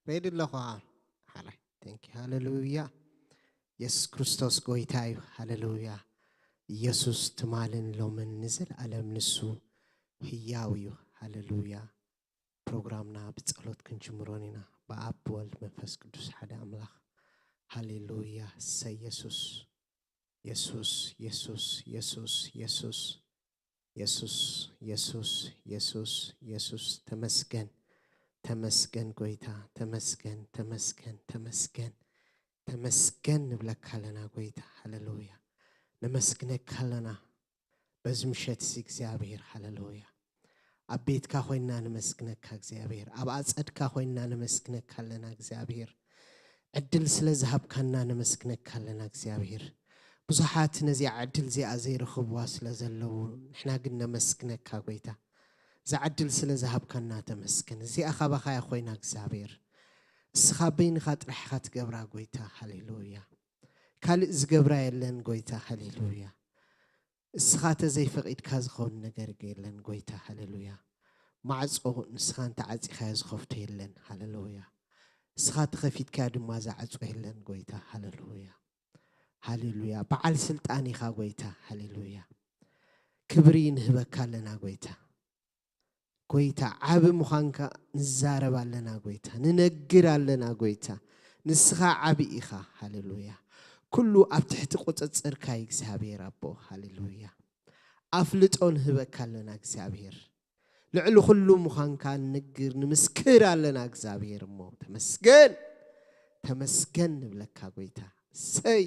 ሬዲ ኣለኹ። ሓላይ፣ thank you። ሃሌሉያ። የሱስ ክርስቶስ ጎይታ እዩ። ሃሌሉያ። ኢየሱስ ትማልን ሎምን ንዘለኣለም ንሱ ህያው እዩ። ሃሌሉያ። ፕሮግራምና ብጸሎት ክንጅምሮን ኢና። ብኣብ ብወልድ መንፈስ ቅዱስ ሓደ ኣምላኽ። ሃሌሉያ። ሰይ የሱስ፣ የሱስ፣ የሱስ፣ የሱስ፣ የሱስ፣ የሱስ፣ የሱስ፣ የሱስ፣ የሱስ፣ ተመስገን፣ ተመስገን ጎይታ፣ ተመስገን፣ ተመስገን፣ ተመስገን፣ ተመስገን ንብለካ ኣለና ጎይታ። ሃሌሉያ። ነመስግነካ ኣለና በዚ ምሸት እዚ እግዚኣብሔር። ሃሌሉያ። ኣብ ቤትካ ኮይንና ነመስግነካ እግዚኣብሔር። ኣብ ኣጸድካ ኮይንና ነመስግነካ ኣለና እግዚኣብሔር። ዕድል ስለ ዝሃብካና ነመስግነካ ኣለና እግዚኣብሔር። ብዙሓት ነዚኣ ዕድል እዚኣ ዘይረኽብዋ ስለ ዘለዉ፣ ንሕና ግን ነመስግነካ ጎይታ። እዛ ዕድል ስለ ዝሃብካና ተመስገን። እዚኣ ካባኻ እያ ኮይና እግዚኣብሔር። እስኻ በይንኻ ጥራሕ ኢኻ ትገብራ ጎይታ። ሃሌሉያ። ካልእ ዝገብራ የለን ጎይታ። ሃሌሉያ። እስኻ ተዘይፈቒድካ ዝኸውን ነገር የለን ጎይታ። ሃሌሉያ። ማዕጾ ንስኻ እንተዓጺኻዮ ዝኸፍቶ የለን። ሃሌሉያ። እስኻ ተኸፊትካዮ ድማ ዝዓጾ የለን ጎይታ። ሃሌሉያ። ሃሌሉያ። በዓል ስልጣን ኢኻ ጎይታ። ሃሌሉያ። ክብሪ ንህበካ ኣለና ጎይታ። ጎይታ ዓቢ ምዃንካ ንዛረብ ኣለና ጎይታ። ንነግር ኣለና ጎይታ። ንስኻ ዓቢ ኢኻ። ሃሌሉያ። ኩሉ ኣብ ትሕቲ ቁጽጽርካ እዩ እግዚኣብሔር ኣቦ። ሃሌሉያ። ኣፍልጦ ንህበካ ኣለና እግዚኣብሔር። ልዕሊ ኩሉ ምዃንካ ንነግር፣ ንምስክር ኣለና እግዚኣብሔር እሞ። ተመስገን፣ ተመስገን ንብለካ ጎይታ። ሰይ፣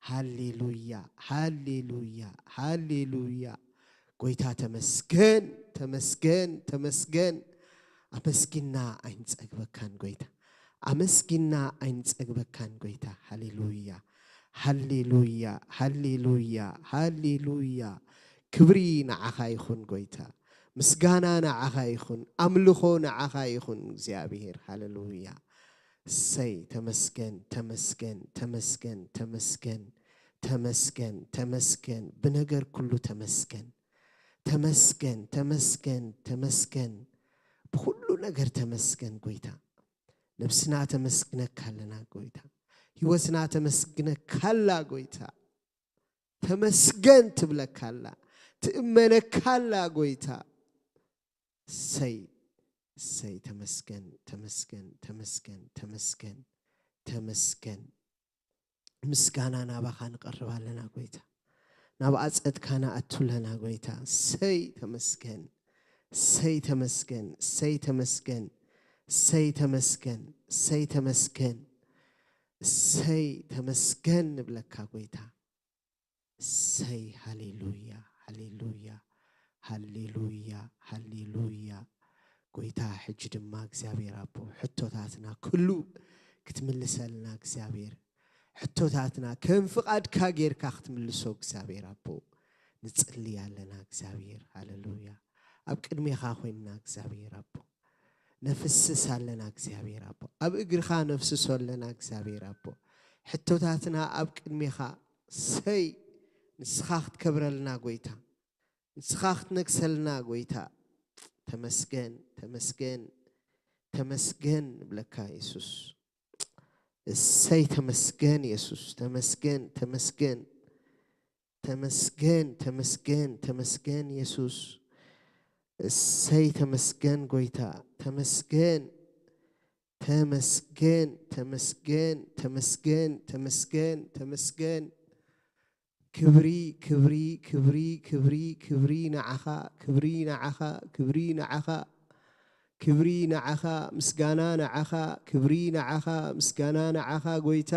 ሃሌሉያ፣ ሃሌሉያ፣ ሃሌሉያ። ጎይታ ተመስገን፣ ተመስገን፣ ተመስገን። ኣመስጊና ኣይንጸግበካን ጎይታ። ኣመስጊና ኣይንጸግበካን ጎይታ። ሃሌሉያ፣ ሃሌሉያ፣ ሃሌሉያ፣ ሃሌሉያ። ክብሪ ንዓኻ ይኹን ጎይታ። ምስጋና ንዓኻ ይኹን። ኣምልኾ ንዓኻ ይኹን እግዚኣብሔር። ሃሌሉያ። ሰይ፣ ተመስገን፣ ተመስገን፣ ተመስገን፣ ተመስገን፣ ተመስገን፣ ተመስገን። ብነገር ኩሉ ተመስገን። ተመስገን፣ ተመስገን፣ ተመስገን። ብኹሉ ነገር ተመስገን ጎይታ። ነብስና ተመስግነካ ኣለና ጎይታ። ህይወትና ተመስግነካ ኣላ ጎይታ። ተመስገን ትብለካ ኣላ። ትእመነካ ኣላ ጎይታ። ሰይ፣ ሰይ፣ ተመስገን፣ ተመስገን፣ ተመስገን፣ ተመስገን፣ ተመስገን። ምስጋና ናባኻ ንቐርብ ኣለና ጎይታ። ናብ ኣጸድካ ንኣቱ ኣለና ጎይታ። ሰይ ተመስገን፣ ሰይ ተመስገን፣ ሰይ ተመስገን፣ ሰይ ተመስገን፣ ሰይ ተመስገን፣ ሰይ ተመስገን ንብለካ ጎይታ። ሰይ ሃሌሉያ፣ ሃሌሉያ፣ ሃሌሉያ፣ ሃሌሉያ። ጎይታ፣ ሕጂ ድማ እግዚኣብሔር ኣቦ፣ ሕቶታትና ኩሉ ክትምልሰልና እግዚኣብሔር፣ ሕቶታትና ከም ፍቓድካ ጌርካ ክትምልሶ እግዚኣብሔር ኣቦ፣ ንጽሊ ኣለና እግዚኣብሔር። ሃሌሉያ። ኣብ ቅድሜኻ ኮይንና እግዚኣብሔር ኣቦ፣ ነፍስስ ኣለና እግዚኣብሔር ኣቦ፣ ኣብ እግርኻ ነፍስሶ ኣለና እግዚኣብሔር ኣቦ። ሕቶታትና ኣብ ቅድሜኻ፣ ሰይ ንስኻ ክትከብረልና ጎይታ፣ ንስኻ ክትነግሰልና ጎይታ። ተመስገን፣ ተመስገን፣ ተመስገን ንብለካ የሱስ። እሰይ ተመስገን የሱስ፣ ተመስገን፣ ተመስገን፣ ተመስገን፣ ተመስገን፣ ተመስገን የሱስ። እሰይ ተመስገን ጎይታ፣ ተመስገን፣ ተመስገን፣ ተመስገን፣ ተመስገን፣ ተመስገን፣ ተመስገን። ክብሪ፣ ክብሪ፣ ክብሪ፣ ክብሪ፣ ክብሪ ንዓኻ፣ ክብሪ ንዓኻ፣ ክብሪ ንዓኻ፣ ክብሪ ንዓኻ፣ ምስጋና ንዓኻ፣ ክብሪ ንዓኻ፣ ምስጋና ንዓኻ ጎይታ።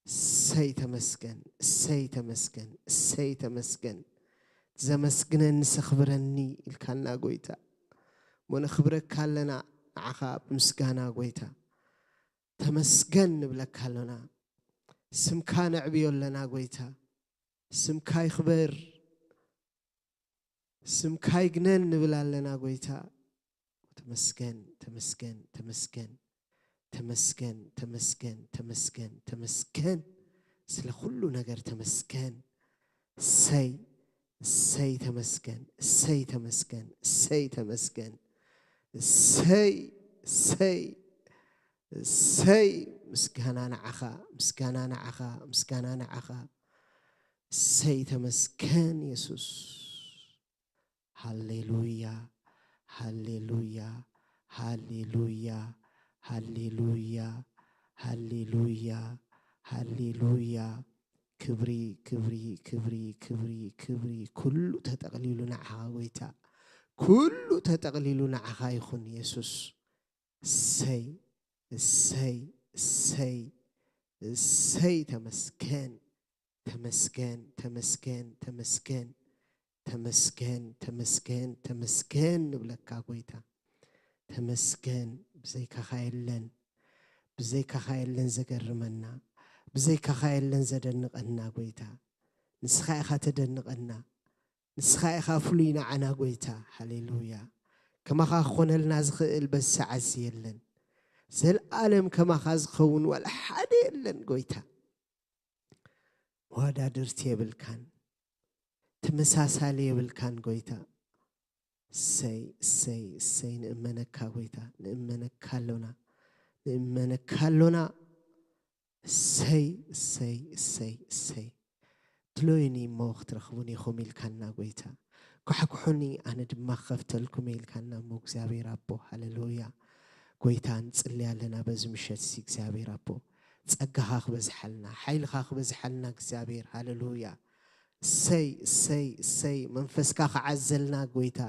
እሰይ ተመስገን፣ እሰይ ተመስገን፣ እሰይ ተመስገን። ዘመስግነኒ ዘኽብረኒ ኢልካና ጎይታ። እሞ ነኽብረካ ኣለና ንዓኻ ብምስጋና ጎይታ። ተመስገን ንብለካ ኣሎና። ስምካ ነዕብዮ ኣለና ጎይታ። ስምካ ይኽበር። ስምካ ይግነን ንብል ኣለና ጎይታ። ተመስገን፣ ተመስገን፣ ተመስገን፣ ተመስገን፣ ተመስገን፣ ተመስገን፣ ተመስገን። ስለ ኩሉ ነገር ተመስገን። እሰይ፣ እሰይ ተመስገን፣ እሰይ ተመስገን፣ እሰይ ተመስገን፣ እሰይ፣ ሰይ ሰይ ምስጋና ንዓኻ፣ ምስጋና ንዓኻ፣ ምስጋና ንዓኻ። ሰይ ተመስገን የሱስ። ሃሌሉያ፣ ሃሌሉያ፣ ሃሌሉያ፣ ሃሌሉያ፣ ሃሌሉያ፣ ሃሌሉያ። ክብሪ፣ ክብሪ፣ ክብሪ፣ ክብሪ፣ ክብሪ፣ ኩሉ ተጠቕሊሉ ንዓኻ ጎይታ፣ ኩሉ ተጠቕሊሉ ንዓኻ ይኹን የሱስ። እሰይ፣ እሰይ፣ እሰይ፣ እሰይ፣ ተመስገን፣ ተመስገን፣ ተመስገን፣ ተመስገን፣ ተመስገን፣ ተመስገን፣ ተመስገን ንብለካ ጎይታ። ተመስገን፣ ብዘይካኻ የለን፣ ብዘይካኻ የለን ዘገርመና፣ ብዘይካኻ የለን ዘደንቐና ጎይታ። ንስኻ ኢኻ ተደንቐና፣ ንስኻ ኢኻ ፍሉይ ንዓና ጎይታ። ሃሌሉያ። ከማኻ ክኾነልና ዝኽእል በዚ ሰዓት እዚ የለን። ዘልኣለም ከማኻ ዝኸውን ዋላ ሓደ የለን ጎይታ። መወዳድርቲ የብልካን፣ ተመሳሳሊ የብልካን ጎይታ። እሰይ፣ እሰይ፣ እሰይ፣ ንእመነካ ጎይታ፣ ንእመነካ ኣሎና፣ ንእመነካ ኣሎና። እሰይ፣ እሰይ፣ እሰይ፣ እሰይ። ድሎይኒ እሞ ክትረኽቡኒ ኢኹም ኢልካና ጎይታ። ኳሕኩሑኒ ኣነ ድማ ክኸፍተልኩም ኢልካና እሞ እግዚኣብሔር ኣቦ። ሃሌሉያ። ጎይታ ንጽሊ ኣለና በዚ ምሸት እዚ እግዚኣብሔር ኣቦ። ጸጋኻ ክበዝሓልና፣ ሓይልኻ ክበዝሓልና እግዚኣብሔር። ሃሌሉያ። እሰይ፣ እሰይ፣ እሰይ። መንፈስካ ክዓዘልና ጎይታ።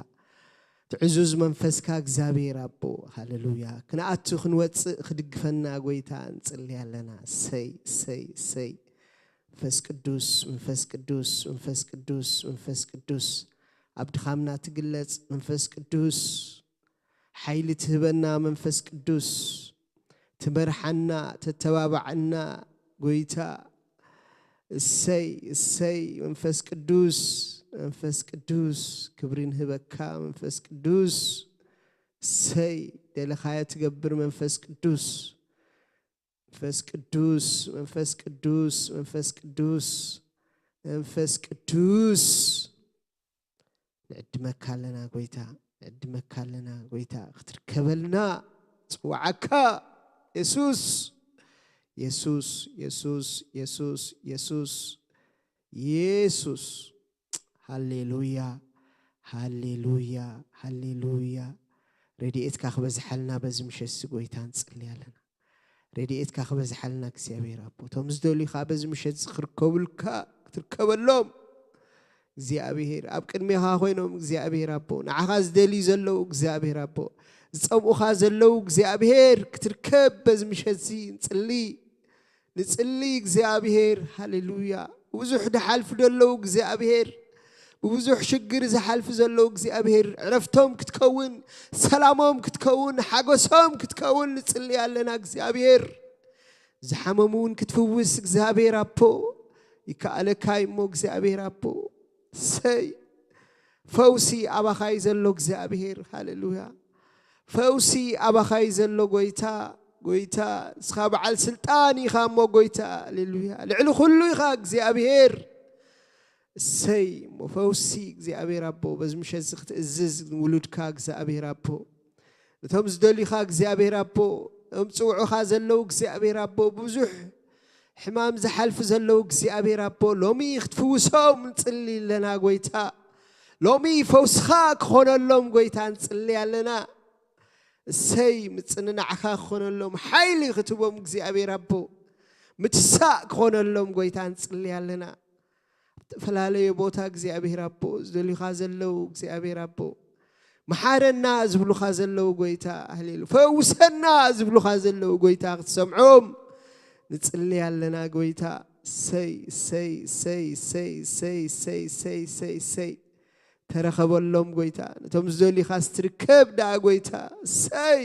ትዕዙዝ መንፈስካ እግዚኣብሔር ኣቦ። ሃሌሉያ። ክንኣቱ ክንወጽእ ክድግፈና ጎይታ ንጽሊ ኣለና። እሰይ፣ እሰይ፣ እሰይ። መንፈስ ቅዱስ፣ መንፈስ ቅዱስ፣ መንፈስ ቅዱስ፣ መንፈስ ቅዱስ። ኣብ ድኻምና ትግለጽ መንፈስ ቅዱስ። ሓይሊ ትህበና መንፈስ ቅዱስ። ትመርሓና፣ ተተባብዓና ጎይታ። እሰይ፣ እሰይ፣ መንፈስ ቅዱስ፣ መንፈስ ቅዱስ፣ ክብሪ ንህበካ መንፈስ ቅዱስ። እሰይ፣ ደለኻዮ ትገብር መንፈስ ቅዱስ። መንፈስ ቅዱስ፣ መንፈስ ቅዱስ፣ መንፈስ ቅዱስ፣ መንፈስ ቅዱስ። ንዕድመካ ኣለና ጎይታ፣ ንዕድመካ ኣለና ጎይታ። ክትርከበልና ጽዋዓካ የሱስ፣ የሱስ፣ የሱስ፣ የሱስ፣ የሱስ፣ የሱስ። ሃሌሉያ፣ ሃሌሉያ፣ ሃሌሉያ። ረድኤትካ ክበዝሓልና በዚ ምሸት እዚ ጎይታ ንጽሊ ኣለና። ረድኤትካ ክበዝሓልና እግዚኣብሔር ኣቦ። እቶም ዝደልዩኻ በዚ ምሸት እዚ ክርከቡልካ ክትርከበሎም እግዚኣብሔር ኣብ ቅድሜኻ ኮይኖም እግዚኣብሔር ኣቦ ንዓኻ ዝደልዩ ዘለዉ እግዚኣብሔር ኣቦ ዝጸምኡኻ ዘለዉ እግዚኣብሔር ክትርከብ በዚ ምሸት እዚ ንጽሊ ንጽሊ እግዚኣብሔር። ሃሌሉያ። ብዙሕ ድሓልፉ ዘለዉ እግዚኣብሔር ብብዙሕ ሽግር ዝሓልፉ ዘለዉ እግዚኣብሔር ዕረፍቶም ክትከውን ሰላሞም ክትከውን ሓጎሶም ክትከውን ንጽሊ ኣለና እግዚኣብሔር። ዝሓመሙ እውን ክትፍውስ እግዚኣብሔር ኣቦ ይከኣለካ እሞ እግዚኣብሔር ኣቦ ሰይ ፈውሲ ኣባኻይ ዘሎ እግዚኣብሔር። ሃሌሉያ። ፈውሲ ኣባኻይ ዘሎ ጎይታ ጎይታ ንስኻ በዓል ስልጣን ኢኻ እሞ ጎይታ። ሃሌሉያ። ልዕሊ ኩሉ ኢኻ እግዚኣብሔር። እሰይ እሞ ፈውሲ እግዚኣብሔር ኣቦ በዚ ምሸት እዚ ክትእዝዝ ንውሉድካ እግዚኣብሔር ኣቦ ነቶም ዝደልዩኻ እግዚኣብሔር ኣቦ እም ጽውዑኻ ዘለዉ እግዚኣብሔር ኣቦ ብዙሕ ሕማም ዝሓልፉ ዘለዉ እግዚኣብሔር ኣቦ ሎሚ ክትፍውሶም ንጽሊ ኣለና ጎይታ። ሎሚ ፈውስኻ ክኾነሎም ጎይታ ንጽሊ ኣለና። እሰይ ምጽንናዕካ ክኾነሎም ሓይሊ ክትቦም እግዚኣብሔር ኣቦ ምትሳእ ክኾነሎም ጎይታ ንጽሊ ኣለና። ኣብ ዝተፈላለየ ቦታ እግዚኣብሔር ኣቦ ዝደልዩኻ ዘለዉ እግዚኣብሔር ኣቦ መሓረና ዝብሉኻ ዘለዉ ጎይታ ኣህሌሉ ፈውሰና ዝብሉኻ ዘለዉ ጎይታ ክትሰምዖም ንጽሊ ኣለና ጎይታ። ሰይ ሰይ ሰይ ሰይ ሰይ ሰይ ሰይ ሰይ ሰይ ተረኸበሎም ጎይታ ነቶም ዝደልዩኻ ስትርከብ ደኣ ጎይታ ሰይ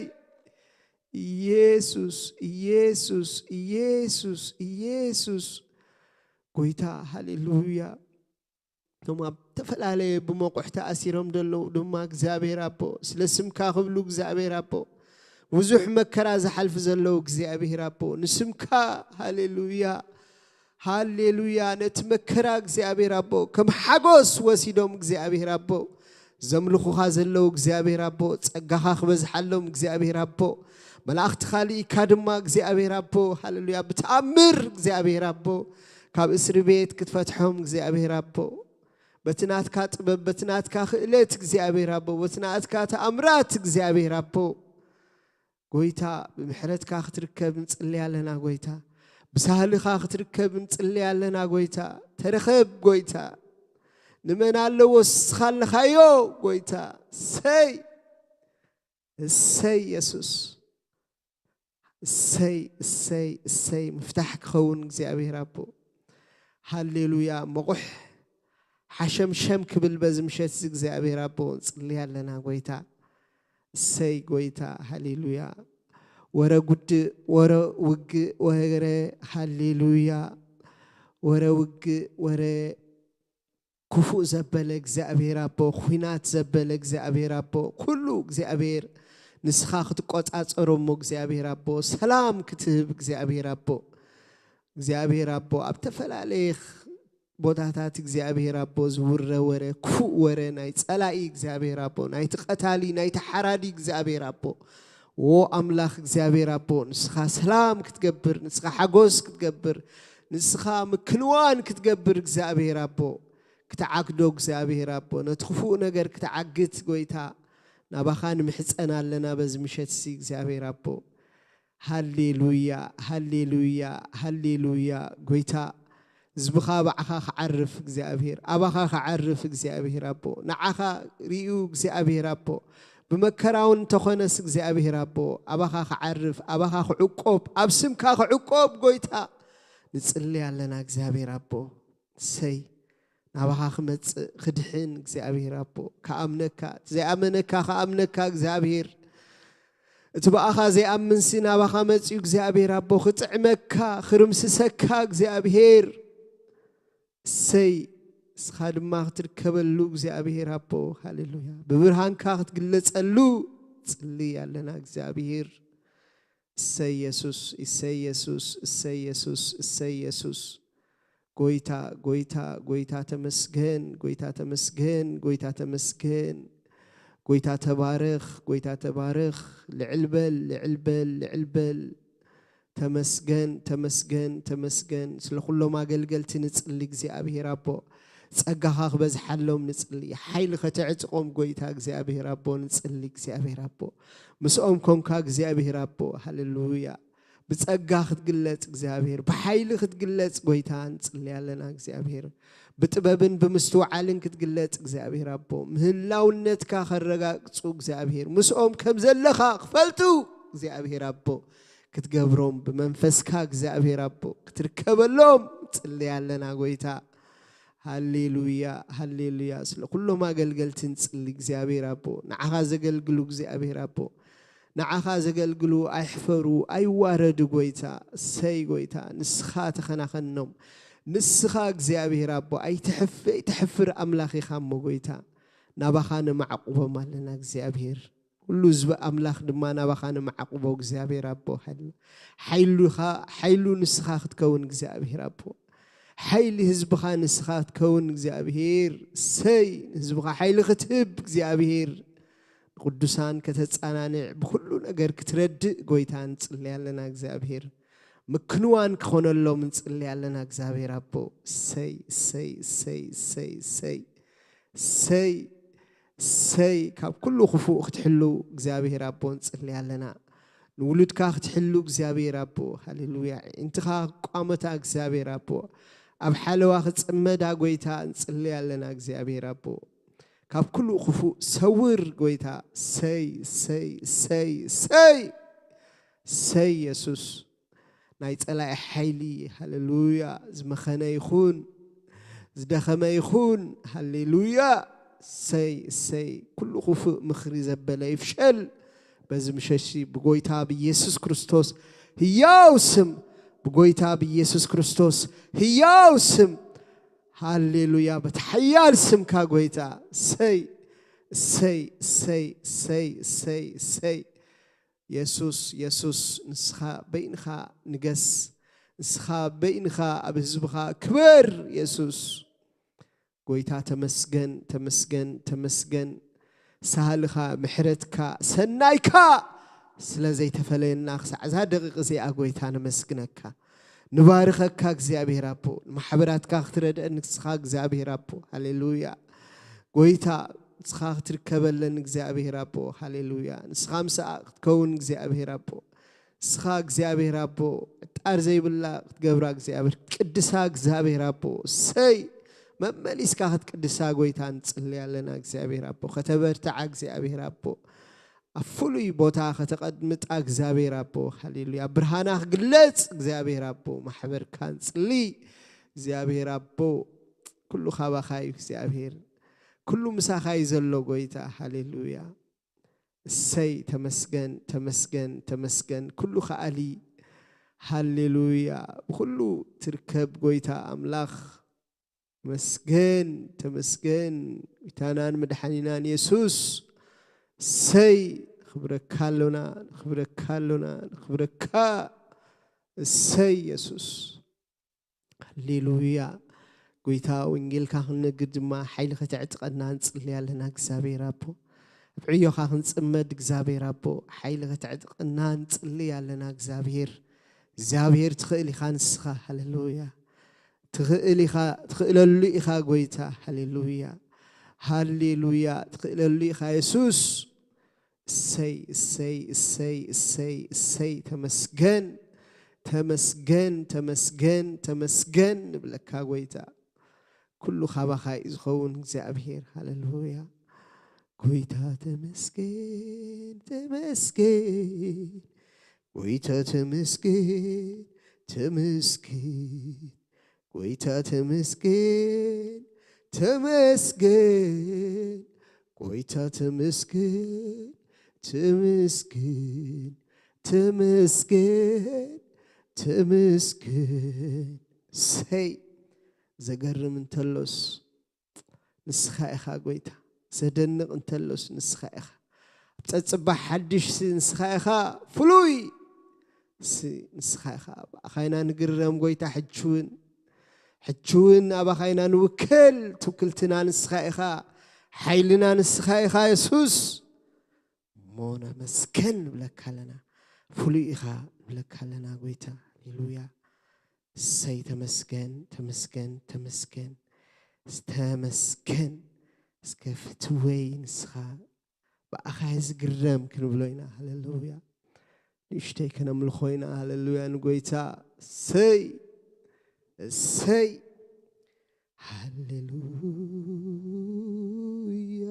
ኢየሱስ ኢየሱስ ኢየሱስ ኢየሱስ ጎይታ ሃሌሉያ። እቶም ኣብ ዝተፈላለየ ብመቑሕ ተኣሲሮም ዘለዉ ድማ እግዚኣብሔር ኣቦ ስለ ስምካ ክብሉ እግዚኣብሔር ኣቦ ብዙሕ መከራ ዝሓልፉ ዘለዉ እግዚኣብሔር ኣቦ ንስምካ ሃሌሉያ ሃሌሉያ። ነቲ መከራ እግዚኣብሔር ኣቦ ከም ሓጎስ ወሲዶም እግዚኣብሔር ኣቦ ዘምልኹኻ ዘለዉ እግዚኣብሔር ኣቦ፣ ጸጋኻ ክበዝሓሎም እግዚኣብሔር ኣቦ፣ መላእኽትኻ ልኢካ ድማ እግዚኣብሔር ኣቦ፣ ሃሌሉያ፣ ብተኣምር እግዚኣብሔር ኣቦ፣ ካብ እስሪ ቤት ክትፈትሖም እግዚኣብሔር ኣቦ፣ በቲ ናትካ ጥበብ፣ በቲ ናትካ ክእለት እግዚኣብሔር ኣቦ፣ በቲ ናትካ ተኣምራት እግዚኣብሔር ኣቦ፣ ጎይታ፣ ብምሕረትካ ክትርከብ ንጽሊ ኣለና ጎይታ። ብሳህልኻ ክትርከብ ንጽሊ ኣለና ጎይታ። ተረኸብ ጎይታ። ንመን ኣለዎ ንስኻ ኣለኻዮ ጎይታ። እሰይ፣ እሰይ የሱስ። እሰይ፣ እሰይ፣ እሰይ። ምፍታሕ ክኸውን እግዚኣብሔር ኣቦ። ሃሌሉያ። መቑሕ ሓሸምሸም ክብል በዚ ምሸት እዚ እግዚኣብሔር ኣቦ ንጽሊ ኣለና ጎይታ። እሰይ ጎይታ፣ ሃሌሉያ። ወረ ጉድእ፣ ወረ ውግእ፣ ወረ፣ ሃሌሉያ። ወረ ውግእ፣ ወረ ክፉእ ዘበለ እግዚኣብሔር ኣቦ፣ ኹናት ዘበለ እግዚኣብሔር ኣቦ፣ ኩሉ እግዚኣብሔር ንስኻ ክትቆጻጸሮ እሞ እግዚኣብሔር ኣቦ፣ ሰላም ክትህብ እግዚኣብሔር ኣቦ፣ እግዚኣብሔር ኣቦ፣ ኣብ ተፈላለየ ቦታታት እግዚኣብሔር ኣቦ ዝውረ ወረ፣ ክፉእ ወረ ናይ ጸላኢ እግዚኣብሔር ኣቦ፣ ናይቲ ቀታሊ፣ ናይቲ ሓራዲ እግዚኣብሔር ኣቦ፣ ዎ ኣምላኽ እግዚኣብሔር ኣቦ፣ ንስኻ ሰላም ክትገብር፣ ንስኻ ሓጎስ ክትገብር፣ ንስኻ ምክንዋን ክትገብር እግዚኣብሔር ኣቦ፣ ክትዓግዶ እግዚኣብሔር ኣቦ፣ ነቲ ክፉእ ነገር ክትዓግት ጎይታ፣ ናባኻ ንምሕጸን ኣለና በዚ ምሸት እዚ እግዚኣብሔር ኣቦ። ሃሌሉያ፣ ሃሌሉያ፣ ሃሌሉያ። ጎይታ፣ ህዝብኻ ባዕኻ ክዓርፍ እግዚኣብሔር፣ ኣባኻ ክዓርፍ እግዚኣብሔር ኣቦ፣ ንዓኻ ርእዩ እግዚኣብሔር ኣቦ፣ ብመከራ እውን እንተኾነስ እግዚኣብሔር ኣቦ፣ ኣባኻ ክዓርፍ፣ ኣባኻ ክዕቆብ፣ ኣብ ስምካ ክዕቆብ ጎይታ፣ ንጽሊ ኣለና እግዚኣብሔር ኣቦ። እሰይ፣ ናባኻ ክመጽእ፣ ክድሕን እግዚኣብሔር ኣቦ፣ ክኣምነካ፣ እቲ ዘይኣመነካ ክኣምነካ እግዚኣብሔር፣ እቲ ብኣኻ ዘይኣምንሲ ናባኻ መጺኡ እግዚኣብሔር ኣቦ፣ ክጥዕመካ፣ ክርምስሰካ እግዚኣብሔር። እሰይ፣ ንስኻ ድማ ክትርከበሉ እግዚኣብሔር ኣቦ፣ ሃሌሉያ። ብብርሃንካ ክትግለጸሉ ጽሊ ኣለና እግዚኣብሔር። እሰይ የሱስ፣ እሰይ የሱስ፣ እሰይ የሱስ፣ እሰይ የሱስ። ጎይታ፣ ጎይታ፣ ጎይታ ተመስገን፣ ጎይታ ተመስገን፣ ጎይታ ተመስገን። ጎይታ ተባረኽ፣ ጎይታ ተባረኽ። ልዕል በል፣ ልዕል በል፣ ልዕል በል። ተመስገን፣ ተመስገን፣ ተመስገን። ስለ ኩሎም ኣገልገልቲ ንጽሊ እግዚኣብሔር ኣቦ። ጸጋኻ ክበዝሓሎም ንጽሊ። ሓይሊ ከተዕጥቖም ጎይታ እግዚኣብሔር ኣቦ ንጽሊ እግዚኣብሔር ኣቦ። ምስኦም ኮንካ እግዚኣብሔር ኣቦ። ሃሌሉያ። ብጸጋ ክትግለጽ እግዚኣብሔር፣ ብሓይሊ ክትግለጽ ጎይታ ንጽሊ ኣለና እግዚኣብሔር። ብጥበብን ብምስትውዓልን ክትግለጽ እግዚኣብሔር ኣቦ። ምህላውነትካ ከረጋግጹ እግዚኣብሔር። ምስኦም ከም ዘለኻ ክፈልጡ እግዚኣብሔር ኣቦ። ክትገብሮም ብመንፈስካ እግዚኣብሔር ኣቦ። ክትርከበሎም ጽሊ ኣለና ጎይታ። ሃሌሉያ፣ ሃሌሉያ። ስለ ኩሎም ኣገልገልቲ ንጽሊ እግዚኣብሔር ኣቦ። ንዓኻ ዘገልግሉ እግዚኣብሔር ኣቦ። ንዓኻ ዘገልግሉ ኣይሕፈሩ፣ ኣይዋረዱ ጎይታ። እሰይ ጎይታ፣ ንስኻ ተኸናኸኖም። ንስኻ እግዚኣብሔር ኣቦ፣ ኣይትሕፍ-፣ ኣይትሕፍር ኣምላኽ ኢኻ እሞ ጎይታ። ናባኻ ነማዕቁቦም ኣለና እግዚኣብሔር። ኩሉ ህዝቢ ኣምላኽ ድማ ናባኻ ነማዕቁቦ እግዚኣብሔር ኣቦ። ሓይሉ-፣ ሓይሉኻ፣ ሓይሉ ንስኻ ክትከውን እግዚኣብሔር ኣቦ። ሓይሊ ህዝብኻ ንስኻ ክትከውን እግዚኣብሔር። እሰይ፣ ንህዝብኻ ሓይሊ ክትህብ እግዚኣብሔር። ንቅዱሳን ከተጻናንዕ፣ ብኩሉ ነገር ክትረድእ ጎይታ ንጽሊ ኣለና እግዚኣብሔር። ምክንዋን ክኾነሎም ንጽሊ ኣለና እግዚኣብሔር ኣቦ። እሰይ፣ እሰይ፣ እሰይ፣ እሰይ፣ እሰይ። እሰይ፣ እሰይ፣ ካብ ኩሉ ክፉእ ክትሕሉ እግዚኣብሔር ኣቦ ንጽሊ ኣለና። ንውሉድካ ክትሕሉ እግዚኣብሔር ኣቦ። ሃሌሉያ። ኣዒንትኻ ክቋመታ እግዚኣብሔር ኣቦ። ኣብ ሓለዋ ክጽመዳ ጎይታ ንጽሊ ኣለና እግዚኣብሔር ኣቦ። ካብ ኩሉ ክፉእ ሰውር ጎይታ። እሰይ፣ እሰይ፣ እሰይ፣ እሰይ። እሰይ የሱስ። ናይ ጸላኢ ሓይሊ፣ ሃሌሉያ፣ ዝመኸነ ይኹን፣ ዝደኸመ ይኹን፣ ሃሌሉያ። እሰይ፣ እሰይ፣ ኩሉ ክፉእ ምኽሪ ዘበለ ይፍሸል። በዚ ምሸት ብጎይታ ብኢየሱስ ክርስቶስ ህያው ስም፣ ብጎይታ ብኢየሱስ ክርስቶስ ህያው ስም፣ ሃሌሉያ፣ በቲ ሓያል ስምካ ጎይታ። እሰይ፣ እሰይ፣ እሰይ፣ እሰይ፣ እሰይ፣ እሰይ። የሱስ፣ የሱስ፣ ንስኻ በይንኻ ንገስ። ንስኻ በይንኻ ኣብ ህዝብኻ ክበር፣ የሱስ። ጎይታ ተመስገን፣ ተመስገን፣ ተመስገን። ሳህልኻ፣ ምሕረትካ፣ ሰናይካ ስለ ዘይተፈለየና ክሳዕ እዛ ደቂቕ እዚኣ ጎይታ ነመስግነካ። ንባርኸካ እግዚኣብሔር ኣቦ። ንማሕበራትካ ክትረድአን ንስኻ እግዚኣብሔር ኣቦ። ሃሌሉያ። ጎይታ ንስኻ ክትርከበለን እግዚኣብሔር ኣቦ። ሃሌሉያ። ንስኻ ምሳኣ ክትከውን እግዚኣብሔር ኣቦ። ንስኻ እግዚኣብሔር ኣቦ ዕጣር ዘይብላ ክትገብራ እግዚኣብሔር ቅድሳ እግዚኣብሔር ኣቦ። ሰይ መመሊስካ ክትቅድሳ ጎይታ ንጽሊ ኣለና እግዚኣብሔር ኣቦ። ከተበርትዓ እግዚኣብሔር ኣቦ። ኣብ ፍሉይ ቦታ ከተቐድምጣ እግዚኣብሔር ኣቦ። ሃሌሉያ። ብርሃና ክግለጽ እግዚኣብሔር ኣቦ። ማሕበርካ ንጽሊ እግዚኣብሔር ኣቦ። ኩሉ ካባኻ እዩ እግዚኣብሔር። ኩሉ ምሳኻ እዩ ዘሎ ጎይታ። ሃሌሉያ። እሰይ ተመስገን፣ ተመስገን፣ ተመስገን። ኩሉ ከኣሊ። ሃሌሉያ። ብኩሉ ትርከብ ጎይታ ኣምላኽ። መስገን፣ ተመስገን። ጎይታናን መድሓኒናን የሱስ። እሰይ፣ ንኽብረካ ኣሎና፣ ንኽብረካ ኣሎና፣ ንኽብረካ። እሰይ የሱስ። ሃሌሉያ። ጎይታ፣ ወንጌልካ ክንነግር ድማ ሓይሊ ከተዕጥቀና ንጽሊ ኣለና እግዚኣብሔር ኣቦ። ኣብ ዕዮኻ ክንጽመድ እግዚኣብሔር ኣቦ፣ ሓይሊ ከተዕጥቀና ንጽሊ ኣለና እግዚኣብሔር። እግዚኣብሔር ትኽእል ኢኻ ንስኻ። ሃሌሉያ። ትኽእል ኢኻ፣ ትኽእለሉ ኢኻ ጎይታ። ሃሌሉያ። ሃሌሉያ። ትኽእለሉ ኢኻ የሱስ። እሰይ፣ እሰይ፣ እሰይ፣ እሰይ፣ እሰይ። ተመስገን፣ ተመስገን፣ ተመስገን፣ ተመስገን ንብለካ ጎይታ። ኩሉ ካባኻ እዩ ዝኸውን እግዚኣብሔር። ሃሌሉያ። ጎይታ ተመስገን፣ ተመስገን። ጎይታ ተመስገን፣ ተመስገን። ጎይታ ተመስገን፣ ተመስገን። ጎይታ ተመስገን፣ ተመስገን፣ ተመስገን፣ ተመስገን። ሰይ ዘገርም እንተሎስ ንስኻ ኢኻ ጎይታ። ዘደንቕ እንተሎስ ንስኻ ኢኻ። ኣብ ጸጽባሕ ሓድሽ ንስኻ ኢኻ ፍሉይ። ሲ ንስኻ ኢኻ። ብኣኻ ኢና ንግረም ጎይታ። ሕጂ እውን፣ ሕጂ እውን ኣባኻ ኢና ንውክል። ትውክልትና ንስኻ ኢኻ። ሓይልና ንስኻ ኢኻ የሱስ። እሞ ነመስገን ንብለካ ኣለና። ፍሉይ ኢኻ ንብለካ ኣለና ጎይታ። ሃሌሉያ። እሰይ ተመስገን፣ ተመስገን፣ ተመስገን። ተመስገን። እስከ ፍትወይ ንስኻ ብኣኻ እየ ዝግረም ክንብሎ ኢና። ሃሌሉያ። ንእሽተይ ከነምልኾ ኢና። ሃሌሉያ ንጎይታ። እሰይ፣ እሰይ። ሃሌሉያ፣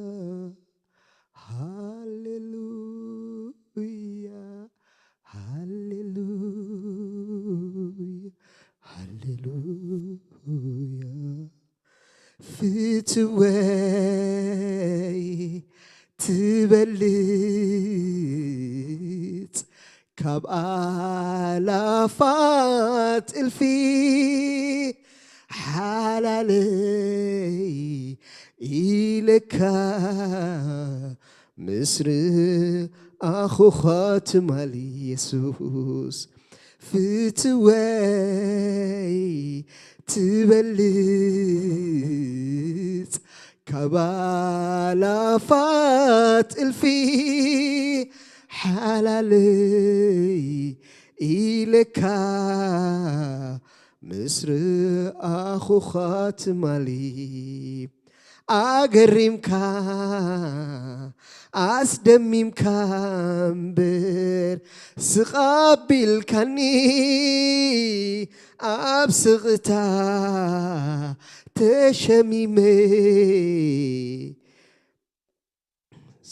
ሃሌሉያ፣ ሃሌሉያ፣ ሃሌሉያ። ፍትወይ ትበልጽ ካብ ኣላፋት እልፊ፣ ሓላለይ ኢለካ ምስ ረኣኹኻ ትማሊ የሱስ። ፍትወይ ትበልጽ ካብ ኣላፋት እልፊ፣ ሓላለይ ኢለካ ምስ ረኣኹኻ ትማሊ። ኣገሪምካ ኣስደሚምካ እምበር ስቕ ኣቢልካኒ፣ ኣብ ስቕታ ተሸሚመ።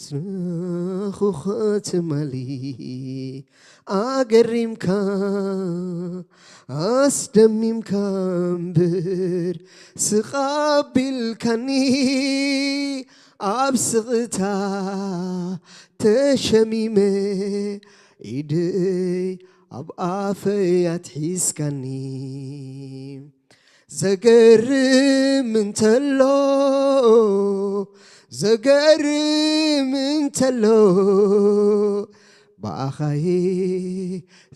ስራኹ ትማሊ ኣገሪምካ ኣስደሚምካ እምበር ስቕ ኣቢልካኒ፣ ኣብ ስቕታ ተሸሚመ ኢደይ ኣብ ኣፈይ ኣትሒዝካኒ። ዘገርም እንተሎ፣ ዘገርም እንተሎ፣ ብኣኻየ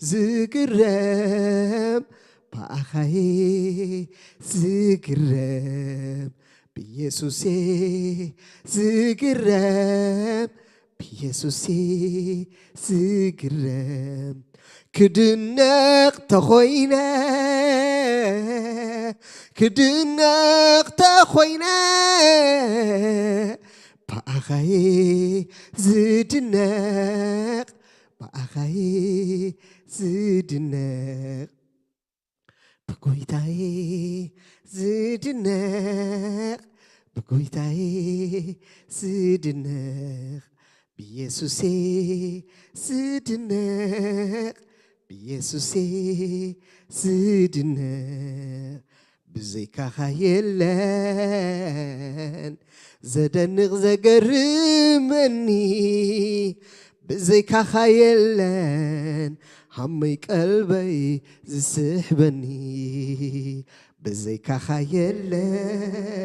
ዝግረም፣ ብኣኻየ ዝግረም፣ ብኢየሱሴ ዝግረም፣ ብኢየሱሴ ዝግረም፣ ክድነቕ ተኾይነ፣ ክድነቕ ተኾይነ፣ ብኣኻየ ዝድነቕ፣ ብኣኻየ ዝድነቕ። ብጎይታየ ዝድነቕ፣ ብጎይታየ ዝድነቕ፣ ብኢየሱሴ ዝድነቕ፣ ብኢየሱሴ ዝድነቕ። ብዘይካኻ የለን ዘደንቕ ዘገርመኒ፣ ብዘይካኻ የለን ሃመይ ቀልበይ ዝስሕበኒ፣ ብዘይካኻ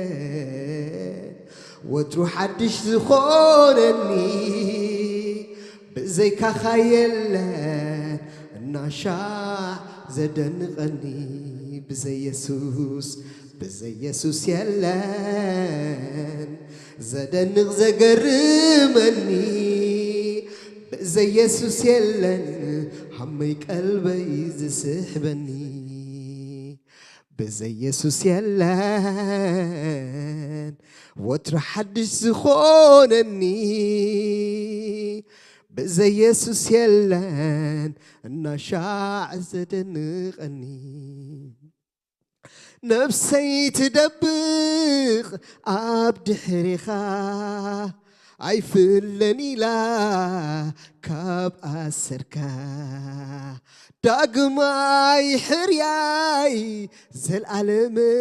የለን ወትሩ ሓድሽ ዝኾነኒ፣ ብዘይካኻ የለን እናሻዕ ዘደንቐኒ፣ ብዘይ የሱስ ብዘይ የሱስ የለን ዘደንቕ ዘገርመኒ፣ ብዘይ የሱስ የለን ሃመይ ቀልበይ ዝስሕበኒ፣ ብዘይ የሱስ የለን ወትሩ ሓድሽ ዝኾነኒ፣ ብዘይ የሱስ የለን እናሻዕ ዘደንቐኒ። ነፍሰይ ትደብቕ ኣብ ድሕሬኻ ኣይፍለን ኢላ ካብ ኣሰርካ፣ ዳግማይ ሕርያይ ዘልኣለመይ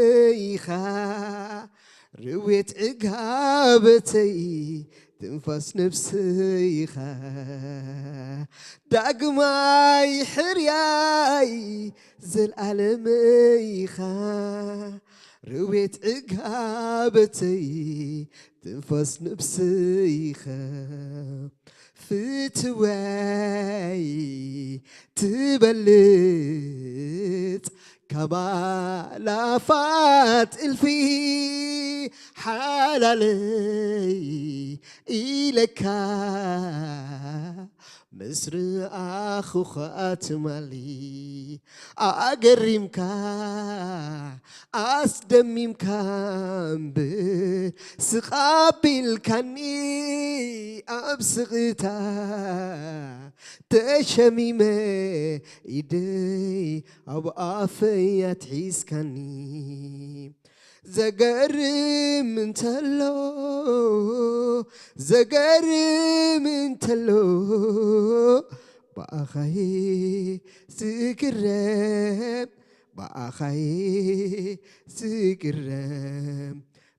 ኢኻ። ርዌት ዕጋበተይ ትንፋስ ነፍሰይ ኢኻ። ዳግማይ ሕርያይ ዘልኣለመይ ኢኻ። ርዌት ዕጋበተይ ትንፋስ ነፍሰይ ኢኻ። ፍትወይ ትበልጽ ካብ ኣላፋት እልፊ፣ ሓላለይ ኢለካ ምስ ረኣኹኻ ትማሊ። ኣገሪምካ ኣስደሚምካ እምበር ስቕ ኣቢልካኒ፣ ኣብ ስቕታ ተሸሚመ ኢደይ ኣብ ኣፈይ ኣትሒዝካኒ። ዘገርም እንተሎ፣ ዘገርም እንተሎ፣ ብኣኻየ ዝግረም፣ ብኣኻየ ዝግረም፣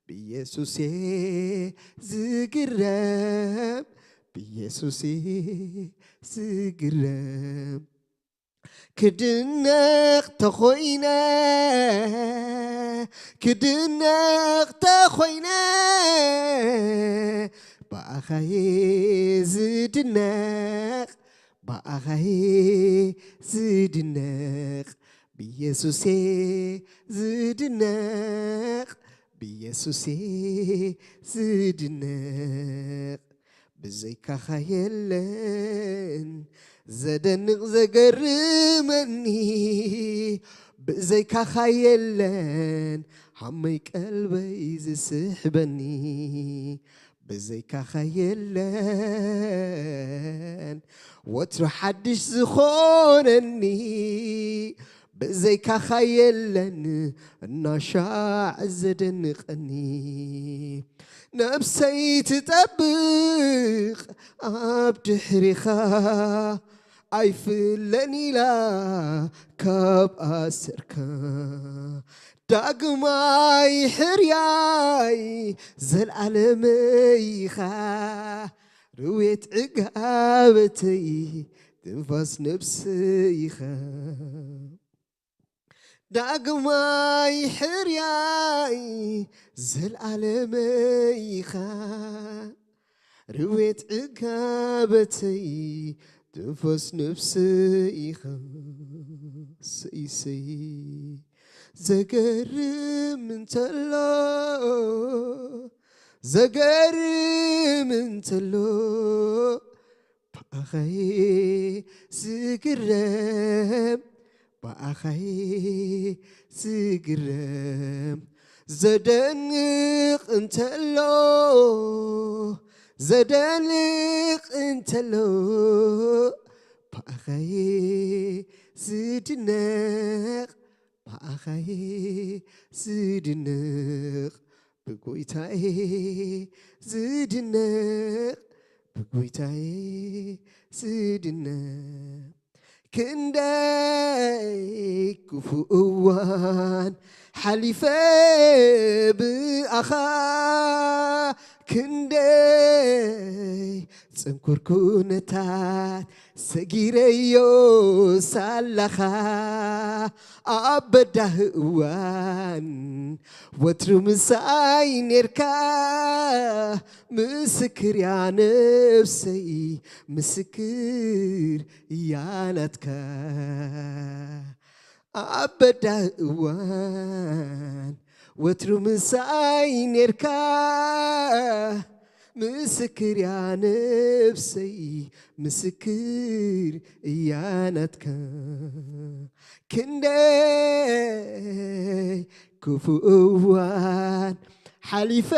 ብኢየሱስየ ዝግረም፣ ብኢየሱስየ ዝግረም። ክድነቕ ተኾይነ፣ ክድነቕ ተኾይነ፣ ብኣኻየ ዝድነቕ፣ ብኣኻየ ዝድነቕ፣ ብኢየሱስየ ዝድነቕ፣ ብኢየሱስየ ዝድነቕ። ብዘይካኻ የለን ዘደንቕ ዘገርመኒ፣ ብዘይካኻ የለን ሃመይ ቀልበይ ዝስሕበኒ፣ ብዘይካኻ የለን ወትሩ ሓድሽ ዝኾነኒ፣ ብዘይካኻ የለን እናሻዕ ዘደንቐኒ። ነብሰይ ትጠብቕ ኣብ ድሕሪኻ ኣይፍለን ኢላ ካብ ኣሰርካ፣ ዳግማይ ሕርያይ ዘልኣለመይ ኢኻ። ርዌት ዕጋበተይ ትንፋስ ነብሰይ ኢኻ። ዳግማይ ሕርያይ ዘልኣለመይ ኢኻ። ርዌት ዕጋበተይ ትንፋስ ነብሰይ ኢኻ። ሰይ ሰይ ዘገርም እንተሎ፣ ዘገርም እንተሎ፣ ብኣኸይ ዝግረም፣ ብኣኸይ ዝግረም፣ ዘደንቕ እንተሎ፣ ዘደንቕ እንተሎ፣ ብኣኸይ ዝድነቕ፣ ብኣኸይ ዝድነቕ፣ ብጎይታዬ ዝድነቕ፣ ብጎይታዬ ዝድነቕ። ክንደይ ክፉእ እዋን ሓሊፈ ብኣኻ፣ ክንደይ ጽንኩር ኩነታት ሰጊረዮ ሳላኻ፣ ኣብ በዳህ እዋን ወትሩ ምሳይ ኔርካ። ምስክር እያ ነብሰይ፣ ምስክር እያ ናትካ። ኣብ በዳህ እዋን ወትሩ ምሳይ ኔርካ። ምስክር እያ ነብሰይ፣ ምስክር እያ ናትካ። ክንደይ ክፉእ እዋን ሓሊፈ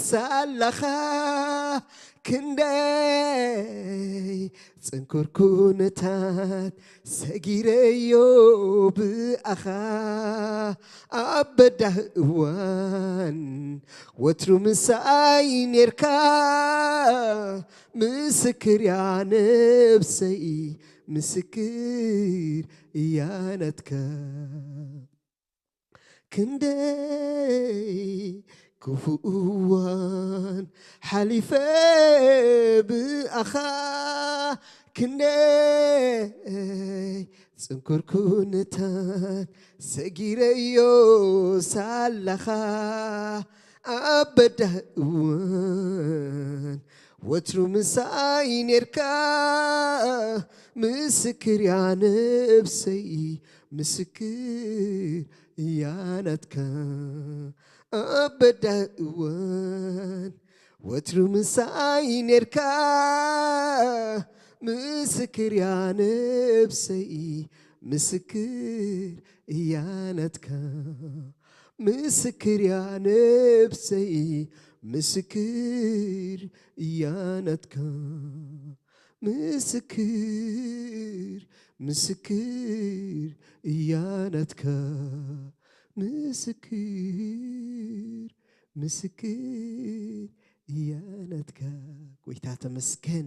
ሳላኻ፣ ክንደይ ጽንኩር ኩነታት ሰጊረዮ ብኣኻ። ኣብ በዳህ እዋን ወትሩ ምሳይ ኔርካ። ምስክር እያ ነብሰይ፣ ምስክር እያ ናትካ። ክንደይ ክፉእ እዋን ሓሊፈ ብኣኻ፣ ክንደይ ጽንኩር ኩነታት ሰጊረዮ ሳላኻ፣ ኣብ በዳህ እዋን ወትሩ ምሳይ ኔርካ። ምስክር እያ ነብሰይ፣ ምስክር እያ ናትካ። ኣብ በዳህ እዋን ወትሩ ምሳይ ኔርካ። ምስክር እያ ነብሰይ፣ ምስክር እያ ናትካ። ምስክር እያ ነብሰይ፣ ምስክር እያ ናትካ። ምስክር፣ ምስክር እያ ናትካ። ምስክር፣ ምስክር እያ ናትካ። ጎይታ ተመስገን፣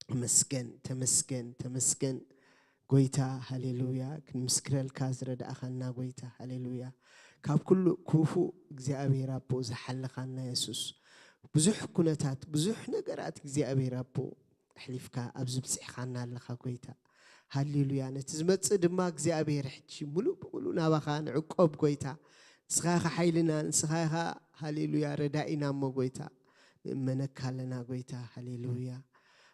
ተመስገን፣ ተመስገን፣ ተመስገን። ጎይታ ሃሌሉያ፣ ክንምስክረልካ ዝረዳእኻና ጎይታ ሃሌሉያ። ካብ ኩሉ ክፉእ እግዚኣብሔር ኣቦ ዝሓለኻና የሱስ፣ ብዙሕ ኩነታት፣ ብዙሕ ነገራት እግዚኣብሔር ኣቦ ኣሕሊፍካ ኣብዚ ብጽሕኻና ኣለኻ ጎይታ። ሃሌሉያ። ነቲ ዝመጽእ ድማ እግዚኣብሔር ሕጂ ሙሉእ ብሙሉእ ናባኻ ንዕቆብ ጎይታ። ንስኻ ኢኻ ሓይልና፣ ንስኻ ኢኻ ሃሌሉያ ረዳኢና እሞ ጎይታ። ንእመነካ ኣለና ጎይታ። ሃሌሉያ።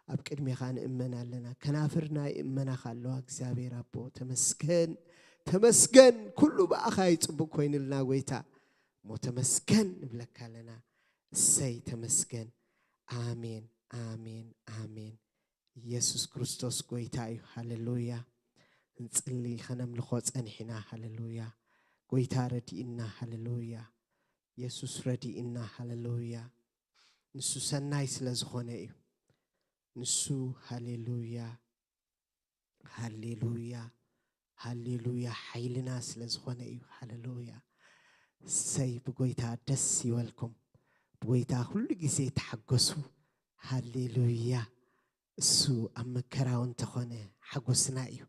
ኣብ ቅድሜኻ ንእመን ኣለና። ከናፍርና ይእመናኻ ኣለዋ እግዚኣብሔር ኣቦ። ተመስገን፣ ተመስገን። ኩሉ ብኣኻ እዩ ጽቡቕ ኮይንልና ጎይታ። እሞ ተመስገን ንብለካ ኣለና። እሰይ ተመስገን። ኣሜን፣ ኣሜን፣ ኣሜን። ኢየሱስ ክርስቶስ ጎይታ እዩ። ሃሌሉያ። ክንጽሊ ከነምልኾ ጸኒሕና። ሃሌሉያ። ጎይታ ረዲእና። ሃሌሉያ። ኢየሱስ ረዲእና። ሃሌሉያ። ንሱ ሰናይ ስለ ዝኾነ እዩ። ንሱ ሃሌሉያ፣ ሃሌሉያ፣ ሃሌሉያ ሓይልና ስለ ዝኾነ እዩ። ሃሌሉያ። እሰይ ብጎይታ ደስ ይበልኩም። ብጎይታ ኩሉ ግዜ ተሓገሱ። ሃሌሉያ። እሱ ኣብ መከራ እውን እንተኾነ ሓጎስና እዩ።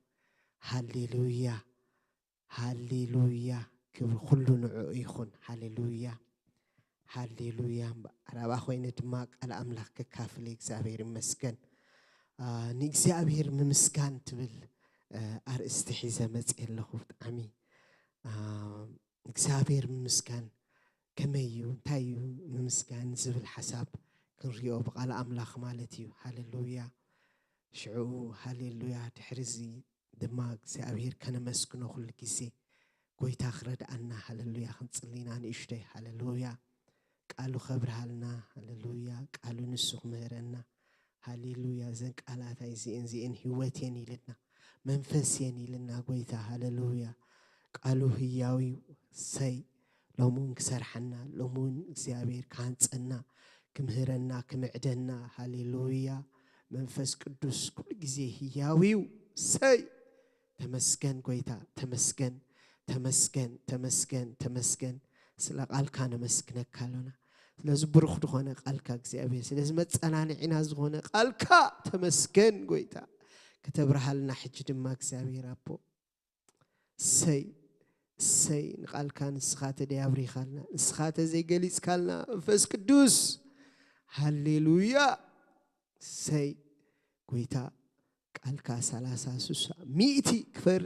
ሃሌሉያ፣ ሃሌሉያ። ክብሪ ኩሉ ንዕኡ ይኹን። ሃሌሉያ፣ ሃሌሉያ። እምበኣር ኣብኣ ኮይነ ድማ ቃል ኣምላኽ ከካፍል እግዚኣብሔር ይመስገን። አ፣ ንእግዚኣብሔር ምምስጋን ትብል፣ አ፣ ኣርእስቲ ሒዘ መጽየ ኣለኹ። ብጣዕሚ፣ አ፣ እግዚኣብሔር ምምስጋን ከመይ እዩ? እንታይ እዩ ምምስጋን ዝብል ሓሳብ ክንሪኦ ብቃል ኣምላኽ ማለት እዩ። ሃሌሉያ። ሽዑ ሃሌሉያ ድሕሪ እዚ ድማ እግዚኣብሔር ከነመስግኖ ኩሉ ግዜ። ጎይታ ክረድኣና። ሃለሉያ። ክንጽሊ ኢና ንእሽተይ። ሃለሉያ። ቃሉ ከብርሃልና። ሃለሉያ። ቃሉ ንሱ ክምህረና። ሃሌሉያ። እዘን ቃላታይ እዚኤን፣ እዚኤን ህይወት እየን ኢልና፣ መንፈስ እየን ኢልና ጎይታ። ሃሌሉያ። ቃሉ ህያው እዩ። ሰይ ሎሚ እውን ክሰርሓና፣ ሎሚ እውን እግዚኣብሔር ክሃንጸና፣ ክምህረና፣ ክምዕደና። ሃሌሉያ። መንፈስ ቅዱስ ኩሉ ግዜ ህያው እዩ። ሰይ ተመስገን ጎይታ፣ ተመስገን፣ ተመስገን፣ ተመስገን፣ ተመስገን። ስለ ቃልካ ነመስግነካ ኣሎና። ስለዚ ብሩኽ ዝኾነ ቃልካ እግዚኣብሔር፣ ስለዚ መጸናንዒና ዝኾነ ቃልካ ተመስገን ጎይታ። ከተብርሃልና ሕጂ ድማ እግዚኣብሔር ኣቦ። ሰይ፣ ሰይ ንቃልካ ንስኻ ተደይ ኣብሪኻልና፣ ንስኻ ተዘይገሊጽካልና መንፈስ ቅዱስ። ሃሌሉያ። ሰይ ጎይታ ቃልካ ሰላሳ፣ ስሳ፣ ሚእቲ ክፈሪ።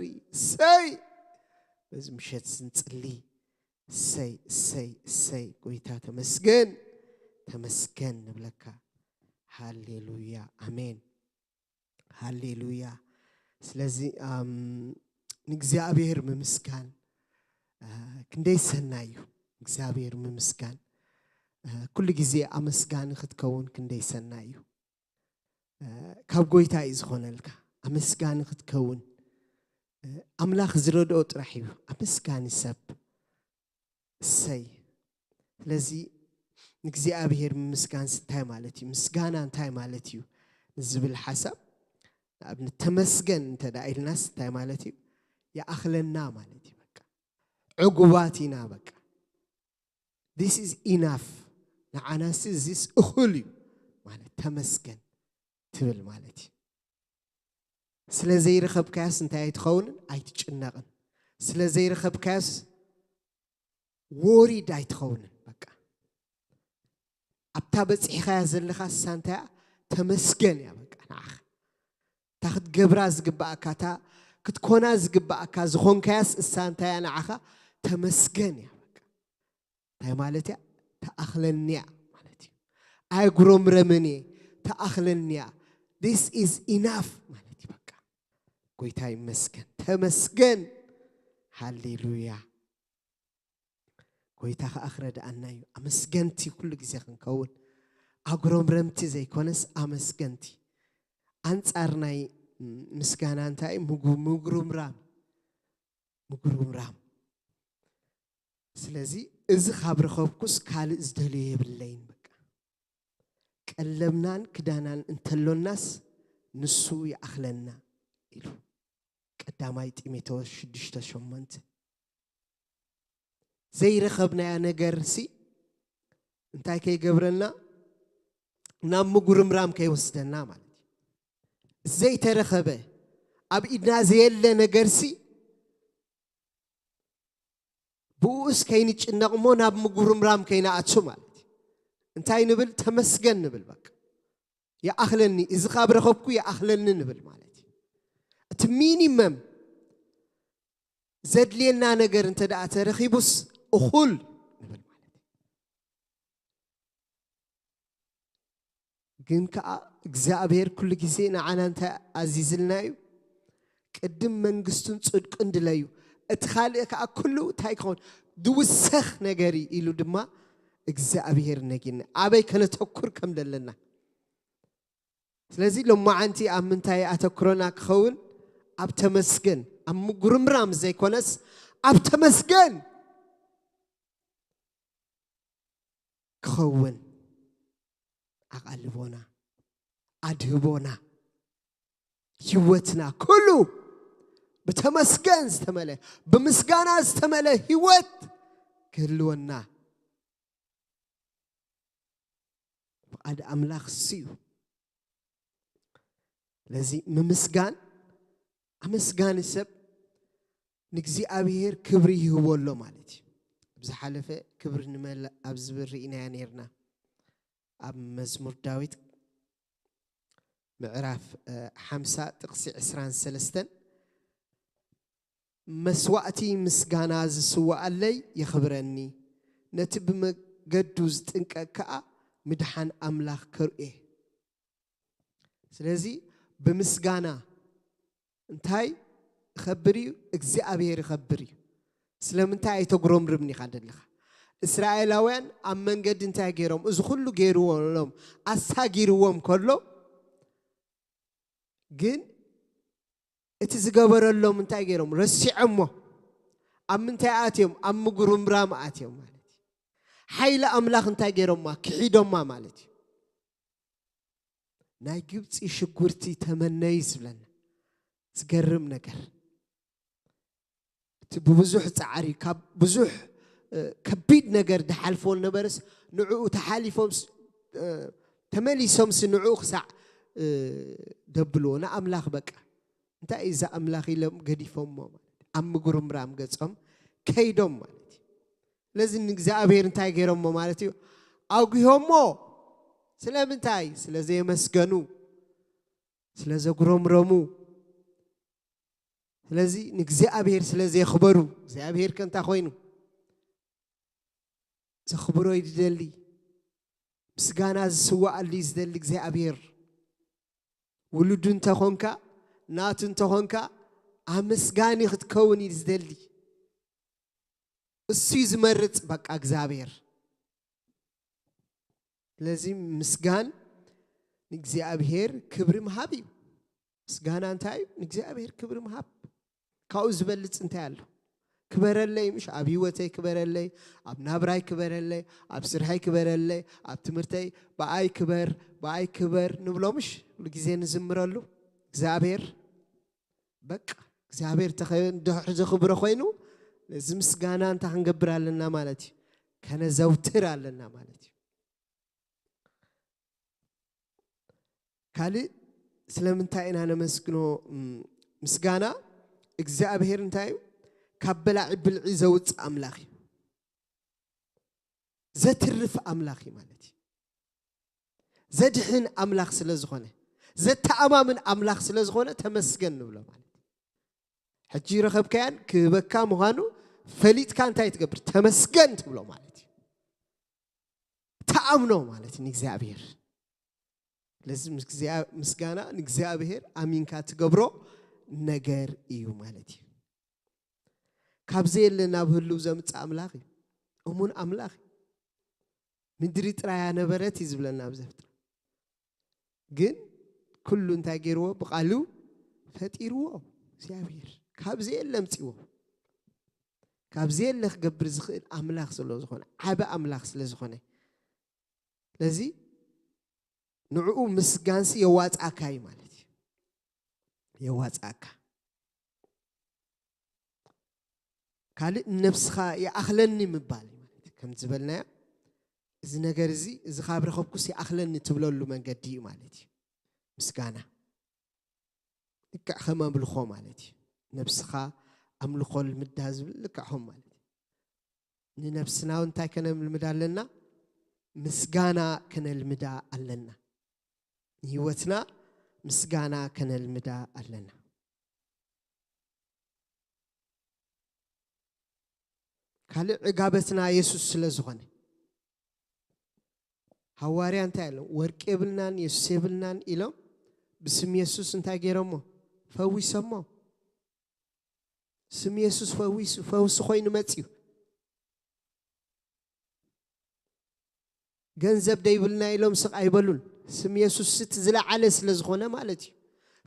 ሰይ በዚ ምሸት ስንጽሊ። ሰይ፣ ሰይ፣ ሰይ ጎይታ ተመስገን፣ ተመስገን ንብለካ። ሃሌሉያ። ኣሜን። ሃሌሉያ። ስለዚ፣ ኣም፣ ንእግዚኣብሔር ምምስጋን፣ አ፣ ክንደይ ሰናይ እዩ። እግዚኣብሔር ምምስጋን፣ አ፣ ኩሉ ግዜ ኣመስጋኒ ክትከውን ክንደይ ሰናይ እዩ። አ፣ ካብ ጎይታ እዩ ዝኾነልካ። ኣመስጋኒ ክትከውን፣ አ፣ ኣምላኽ ዝረድኦ ጥራሕ እዩ። ኣመስጋኒ ሰብ። እሰይ። ስለዚ ንእግዚኣብሔር ምምስጋንስ እንታይ ማለት እዩ? ምስጋና እንታይ ማለት እዩ? ንዝብል ሓሳብ ንኣብነት ተመስገን እንተ ደኣ ኢልናስ እንታይ ማለት እዩ? ይኣኽለና ማለት እዩ። በቃ ዕጉባት ኢና። በቃ this is enough። ንዓናስ እዚስ እኹል እዩ ማለት ተመስገን ትብል ማለት እዩ። ስለ ዘይረኸብካያስ እንታይ ኣይትኸውንን? ኣይትጭነቕን። ስለ ዘይረኸብካያስ ወሪድ ኣይትኸውንን። በቃ ኣብታ በጺሕኻያ ዘለኻ እሳ እንታይ እያ? ተመስገን እያ። በቃ ንዓኻ እታ ክትገብራ ዝግባኣካ፣ እታ ክትኮና ዝግባኣካ ዝኾንካያስ እሳ እንታይ እያ ንዓኻ? ተመስገን እያ። በቃ እንታይ ማለት እያ? ተኣኽለኒ እያ ማለት እዩ። ኣይጉረምረምን እየ፣ ተኣኽለኒ እያ። This is enough ማለት እዩ። በቃ ጎይታ ይመስገን፣ ተመስገን። ሃሌሉያ። ጎይታ ከኣ ክረድኣና እዩ። ኣመስገንቲ ኩሉ ግዜ ክንከውን፣ ኣጉረምረምቲ ዘይኮነስ ኣመስገንቲ። ኣንጻር ናይ ምስጋና እንታይ እዩ? ምጉ-፣ ምጉርምራም፣ ምጉርምራም። ስለዚ እዚ ካብ ረኸብኩስ ካልእ ዝደልዮ የብለይን። በቃ ቀለብናን ክዳናን እንተሎናስ ንሱ ይኣኽለና ኢሉ ቀዳማይ ጢሞቴዎስ ሽዱሽተ ሸሞንተ። ዘይረኸብናያ ነገርሲ እንታይ ከይገብረና? ናብ ምጉርምራም ከይወስደና ማለት እዩ። ዘይተረኸበ ኣብ ኢድና ዘየለ ነገርሲ ብኡስ ከይንጭነቕ እሞ ናብ ምጉርምራም ከይንኣቱ ማለት እዩ። እንታይ ንብል? ተመስገን ንብል። በቃ ይኣኽለኒ፣ እዚ ካብ ረኸብኩ ይኣኽለኒ ንብል ማለት እዩ። እቲ ሚኒመም ዘድልየና ነገር እንተ ደኣ ተረኺቡስ እኹል ንብል ማለት እዩ። ግን ከኣ እግዚኣብሔር ኩሉ ግዜ ንዓና እንታይ ኣዚዝልና እዩ? ቅድም መንግስቱን ጽድቁን ድለዩ፣ እቲ ካልእ ከኣ ኩሉ እንታይ ክኸውን? ድውሰኽ ነገር እዩ ኢሉ ድማ እግዚኣብሔር ነጊርና ኣበይ ከነተኩር ከም ዘለና። ስለዚ ሎማዓንቲ ኣብ ምንታይ ኣተኩሮና ክኸውን? ኣብ ተመስገን፣ ኣብ ምጉርምራም ዘይኮነስ ኣብ ተመስገን ክኸውን። ኣቓልቦና፣ ኣድህቦና፣ ህይወትና ኩሉ ብተመስገን ዝተመለ፣ ብምስጋና ዝተመለ ህይወት ክህልወና ፍቓድ ኣምላኽ እሱ እዩ። ስለዚ ምምስጋን፣ ኣመስጋኒ ሰብ ንእግዚኣብሔር ክብሪ ይህቦ ኣሎ ማለት እዩ። ኣብ ዝሓለፈ ክብሪ ንመላእ ኣብ ዝብል ርኢናያ ነይርና። ኣብ መዝሙር ዳዊት ምዕራፍ፣ እ፣ ሓምሳ ጥቕሲ ዕስራን ሰለስተን፣ "መስዋእቲ ምስጋና ዝስዋኣለይ የኽብረኒ፣ ነቲ ብመገዱ ዝጥንቀቕ ከኣ ምድሓን ኣምላኽ ከርእየ።" ስለዚ ብምስጋና እንታይ ይኸብር እዩ? እግዚኣብሔር ይኸብር እዩ። ስለምንታይ ኣይተጉረምርምን ኢኻ ደለኻ? እስራኤላውያን ኣብ መንገዲ እንታይ ገይሮም? እዚ ኩሉ ገይርዎም፣ ኣሳጊርዎም ከሎ፣ ግን እቲ ዝገበረሎም እንታይ ገይሮም? ረሲዖሞ። ኣብ ምንታይ ኣትዮም? ኣብ ምጉርምራም ኣትዮም ማለት እዩ። ሓይሊ ኣምላኽ እንታይ ገይሮማ? ክሒዶማ ማለት እዩ። ናይ ግብፂ ሽጉርቲ ተመነይ ዝብለና ዝገርም ነገር። እቲ ብብዙሕ ጻዕሪ፣ ካብ ብዙሕ፣ እ፣ ከቢድ ነገር ድሓልፎ ነበርስ፣ ንዕኡ ተሓሊፎም ስ-፣ እ፣ ተመሊሶምስ ንዕኡ ክሳዕ፣ እ፣ ደብልዎ፣ ንኣምላኽ በቃ። እንታይ እዩ እዚ ኣምላኽ ኢሎም ገዲፎሞ ማለት እዩ። ኣብ ምጉርምራም ገጾም ከይዶም ማለት እዩ። ስለዚ ንእግዚኣብሔር እንታይ ገይሮሞ ማለት እዩ? ኣጉሆሞ። ስለምንታይ? ስለ ዘየመስገኑ፣ ስለ ዘጉረምረሙ። ስለዚ ንእግዚኣብሔር ስለ ዘየኽበሩ፣ እግዚኣብሔር ከ እንታይ ኮይኑ? ዘኽብሮ እዩ ዝደሊ። ምስጋና ዝስዋኣሉ እዩ ዝደሊ እግዚኣብሔር። ውሉዱ እንተኾንካ፣ ናቱ እንተኾንካ፣ ኣመስጋኒ ክትከውን እዩ ዝደሊ። እሱ እዩ ዝመርጽ በቃ እግዚኣብሔር። ስለዚ ምስጋን ንእግዚኣብሔር ክብሪ ምሃብ እዩ። ምስጋና እንታይ እዩ? ንእግዚኣብሔር ክብሪ ምሃብ። ካብኡ ዝበልጽ እንታይ ኣሎ? ክበረለይ ምሽ፣ ኣብ ህይወተይ ክበረለይ፣ ኣብ ናብራይ ክበረለይ፣ ኣብ ስርሐይ ክበረለይ፣ ኣብ ትምህርተይ ብኣይ ክበር፣ ብኣይ ክበር ንብሎ ምሽ፣ ኩሉ ግዜ ንዝምረሉ። እግዚኣብሔር በቃ እግዚኣብሔር ተኸ-፣ እንድሕር ዘኽብሮ ኮይኑ፣ ነዚ ምስጋና እንታይ ክንገብር ኣለና ማለት እዩ? ከነዘውትር ኣለና ማለት እዩ። ካልእ ስለምንታይ ኢና ነመስግኖ? እም፣ ምስጋና እግዚኣብሔር እንታይ እዩ? ካብ በላዒ ብልዒ ዘውፅእ ኣምላኽ እዩ። ዘትርፍ ኣምላኽ እዩ ማለት እዩ። ዘድሕን ኣምላኽ ስለ ዝኾነ፣ ዘተኣማምን ኣምላኽ ስለ ዝኾነ ተመስገን ንብሎ ማለት እዩ። ሕጂ ረኸብካያን ክህበካ ምዃኑ ፈሊጥካ እንታይ ትገብር? ተመስገን ትብሎ ማለት እዩ። ተኣምኖ ማለት እዩ ንእግዚኣብሔር። ስለዚ ምስ እግዚኣብ-፣ ምስጋና ንእግዚኣብሔር ኣሚንካ ትገብሮ ነገር እዩ ማለት እዩ። ካብ ዘየለ ናብ ህልው ዘምጽእ ኣምላኽ እዩ። እሙን ኣምላኽ እዩ። ምድሪ ጥራያ ነበረት እዩ ዝብለና ኣብ ዘፍጥረት። ግን ኩሉ እንታይ ገይርዎ? ብቓሉ ፈጢርዎ እግዚኣብሔር። ካብ ዘየለ ኣምጺዎ። ካብ ዘየለ ክገብር ዝኽእል ኣምላኽ ስለ ዝኾነ፣ ዓቢ ኣምላኽ ስለ ዝኾነ። ስለዚ ንዕኡ ምስጋንሲ የዋጽኣካ እዩ ማለት እዩ። የዋጽኣካ። ካልእ ንነብስኻ ይኣኽለኒ ምባል እዩ ማለት እዩ። ከም ዝበልናዮ፣ እዚ ነገር እዚ፣ እዚ ካብ ረኸብኩስ ይኣኽለኒ ትብለሉ መንገዲ እዩ ማለት እዩ። ምስጋና። ልክዕ ከም ኣምልኾ ማለት እዩ። ነብስኻ ኣምልኾ ልምዳ ዝብል ልክዕ ከም ማለት እዩ። ንነብስና እውን እንታይ ከነልምዳ ኣለና? ምስጋና ከነልምዳ ኣለና። ንህይወትና ምስጋና ከነልምዳ ኣለና። ካልእ ዕጋበትና የሱስ ስለ ዝኾነ፣ ሃዋርያ እንታይ ኢሎም? ወርቂ የብልናን የሱስ የብልናን ኢሎም ብስም የሱስ እንታይ ገይሮሞ? ፈዊሶሞ። ስም የሱስ ፈዊሱ፣ ፈውሲ ኮይኑ መጽዩ። ገንዘብ ደይብልና ኢሎም ስቕ ኣይበሉን። ስም የሱስ እቲ ዝለዓለ ስለ ዝኾነ ማለት እዩ።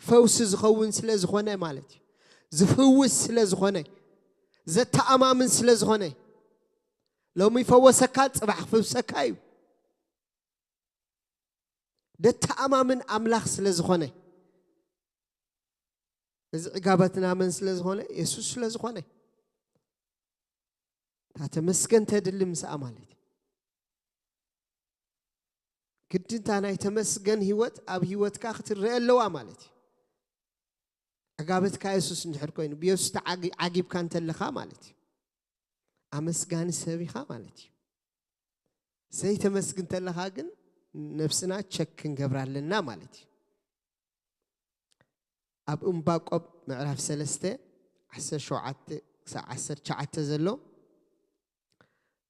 ፈውሲ ዝኸውን ስለ ዝኾነ ማለት እዩ። ዝፍውስ ስለ ዝኾነ፣ ዘተኣማምን ስለ ዝኾነ፣ ሎሚ ይፈወሰካ፣ ጽባሕ ክፍውሰካ እዩ። ደተኣማምን ኣምላኽ ስለ ዝኾነ፣ እዚ ዕጋበትና መን ስለ ዝኾነ? የሱስ ስለ ዝኾነ። እታ ተመስገን ተድሊ ምስኣ ማለት እዩ። ግድንታ ናይ ተመስገን ህይወት ኣብ ህይወትካ ክትረአ ኣለዋ ማለት እዩ። ዕጋበትካ የሱስ እንድሕር ኮይኑ፣ ብየሱስ ተዓጊ-፣ ዓጊብካ እንተለኻ ማለት እዩ። ኣመስጋኒ ሰብ ኢኻ ማለት እዩ። ዘይተመስግን እንተለኻ ግን ነብስና ቸክ ክንገብራ ኣለና ማለት እዩ። ኣብ እምባቆም ምዕራፍ ሰለስተ ዓሰርተ ሸውዓተ ክሳብ ዓሰርተ ትሽዓተ ዘሎ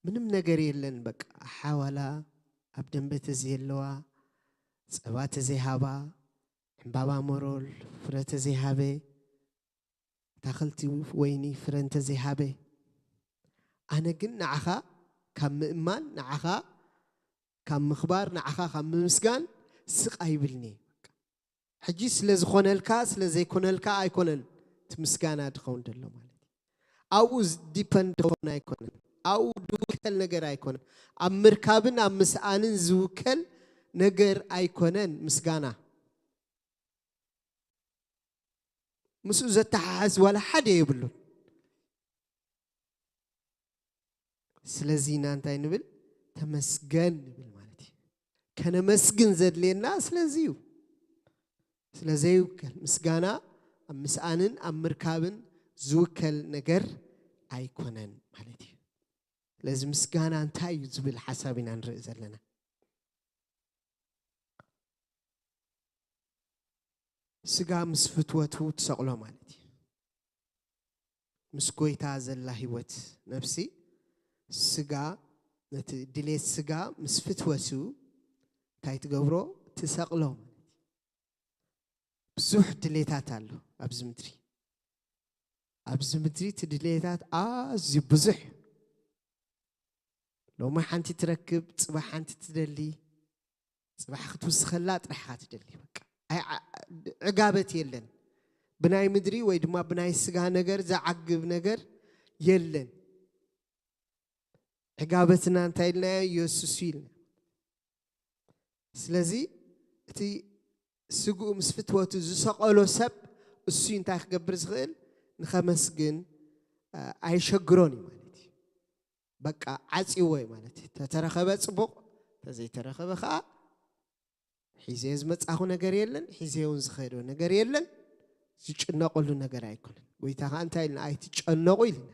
ምንም ነገር የለን። በቃ ሓዋላ ኣብ ደንበ ተዘየለዋ፣ ጸባ ተዘይሃባ፣ ዕምባባ መሮል ፍረ ተዘይሃበ፣ ኣታኽልቲ ወይኒ ፍረ እንተዘይሃበ፣ ኣነ ግን ንዓኻ ካብ ምእማን፣ ንዓኻ ካብ ምኽባር፣ ንዓኻ ካብ ምምስጋን ስቕ ኣይብልኒ። ሕጂ ስለ ዝኾነልካ፣ ስለ ዘይኮነልካ ኣይኮነን እቲ ምስጋና ድኸውን ደሎ ማለት እዩ። ኣብኡ ዝ-፣ ዲፐንድ ድኸውን ኣይኮነን። ኣብኡ ድውከል ነገር ኣይኮነን። ኣብ ምርካብን ኣብ ምስኣንን ዝውከል ነገር ኣይኮነን ምስጋና። ምስኡ ዘተሓሕዝ ዋላ ሓደ የብሉን። ስለዚ ኢና እንታይ ንብል? ተመስገን ንብል ማለት እዩ። ከነመስግን ዘድልየና ስለዚ እዩ። ስለ ዘይውከል ምስጋና ኣብ ምስኣንን ኣብ ምርካብን ዝውከል ነገር ኣይኮነን ማለት እዩ። ስለዚ ምስጋና እንታይ እዩ ዝብል ሓሳብ ኢና ንርኢ ዘለና። ስጋ ምስ ፍትወቱ ትሰቕሎ ማለት እዩ። ምስ ጎይታ ዘላ ህይወት ነፍሲ፣ ስጋ፣ ነቲ ድሌት ስጋ ምስ ፍትወቱ እንታይ ትገብሮ? ትሰቕሎ ማለት እዩ። ብዙሕ ድሌታት ኣሎ ኣብዚ ምድሪ። ኣብዚ ምድሪ እቲ ድሌታት ኣዝዩ ብዙሕ እዩ። ሎሚ ሓንቲ ትረክብ፣ ጽባሕ ሓንቲ ትደሊ፣ ጽባሕ ክትውስኸላ ጥራሕኻ ትደሊ። በቃ። ኣይ፣ ዓ-፣ ዕጋበት የለን። ብናይ ምድሪ ወይ ድማ ብናይ ስጋ ነገር ዝዓግብ ነገር የለን። ዕጋበትና እንታይ ኢልናዮ? ኢየሱስ እዩ ኢልና። ስለዚ እቲ ስግኡ ምስ ፍትወቱ ዝሰቐሎ ሰብ እሱ እንታይ ክገብር ዝኽእል? ንኸመስግን፣ አ፣ ኣይሸግሮን እዩ ማለት እዩ። በቃ ዓጽይዎ እዩ ማለት እዩ። ተተረኸበ ጽቡቕ፣ ተዘይተረኸበ ኸኣ ሒዘዮ ዝመጻኹ ነገር የለን፣ ሒዘዮ እውን ዝኸዶ ነገር የለን። ዝጭነቐሉ ነገር ኣይኮነን። ጎይታ ኸኣ እንታይ ኢልና? ኣይትጨነቑ ኢልና።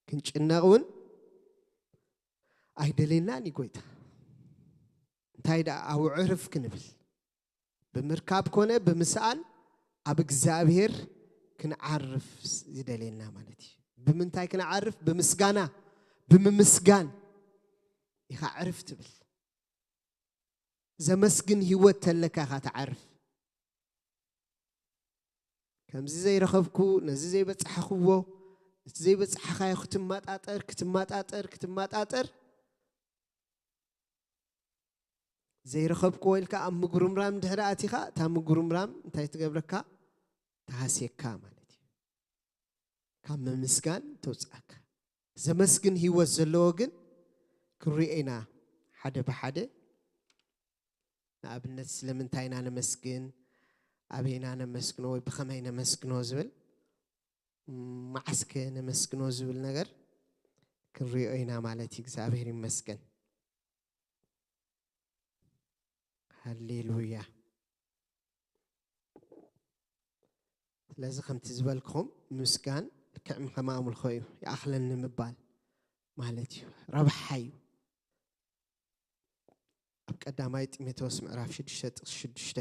ክንጭነቕ እውን ኣይደለናን እዩ ጎይታ። እንታይ ደኣ ኣብኡ ዕርፍ ክንብል፣ ብምርካብ ኮነ ብምስኣን ኣብ እግዚኣብሔር ክንዓርፍ ዝደልየና ማለት እዩ። ብምንታይ ክንዓርፍ? ብምስጋና፣ ብምምስጋን ኢኻ ዕርፍ ትብል። ዘመስግን ህይወት ተለካ ኢኻ ትዓርፍ። ከምዚ ዘይረኸብኩ፣ ነዚ ዘይበጻሕኽዎ፣ ነቲ ዘይበጻሕኻዮ ክትመጣጠር፣ ክትመጣጠር፣ ክትመጣጠር፣ ዘይረኸብክዎ ኢልካ ኣብ ምጉርምራም ድሕሪ ኣቲኻ፣ እታ ምጉርምራም እንታይ ትገብረካ? ትሃስየካ ማለት እዩ። ካብ ምምስጋን ተውጽኣካ። ዘመስግን ህይወት ዘለዎ ግን ክንሪኦ ኢና ሓደ ብሓደ። ንኣብነት ስለምንታይ ኢና ነመስግን፣ ኣበይ ኢና ነመስግኖ ወይ ብኸመይ ነመስግኖ ዝብል፣ መዓስከ ነመስግኖ ዝብል ነገር ክንሪኦ ኢና ማለት እዩ። እግዚኣብሔር ይመስገን። ሃሌሉያ። ስለዚ ከምቲ ዝበልኩም ምስጋን ልክዕ ከም ኣምልኾ እዩ። ይኣኽለኒ ምባል ማለት እዩ። ረብሓ እዩ። ኣብ ቀዳማይ ጢሞቴዎስ ምዕራፍ ሽዱሽተ ጥቕሲ ሽዱሽተ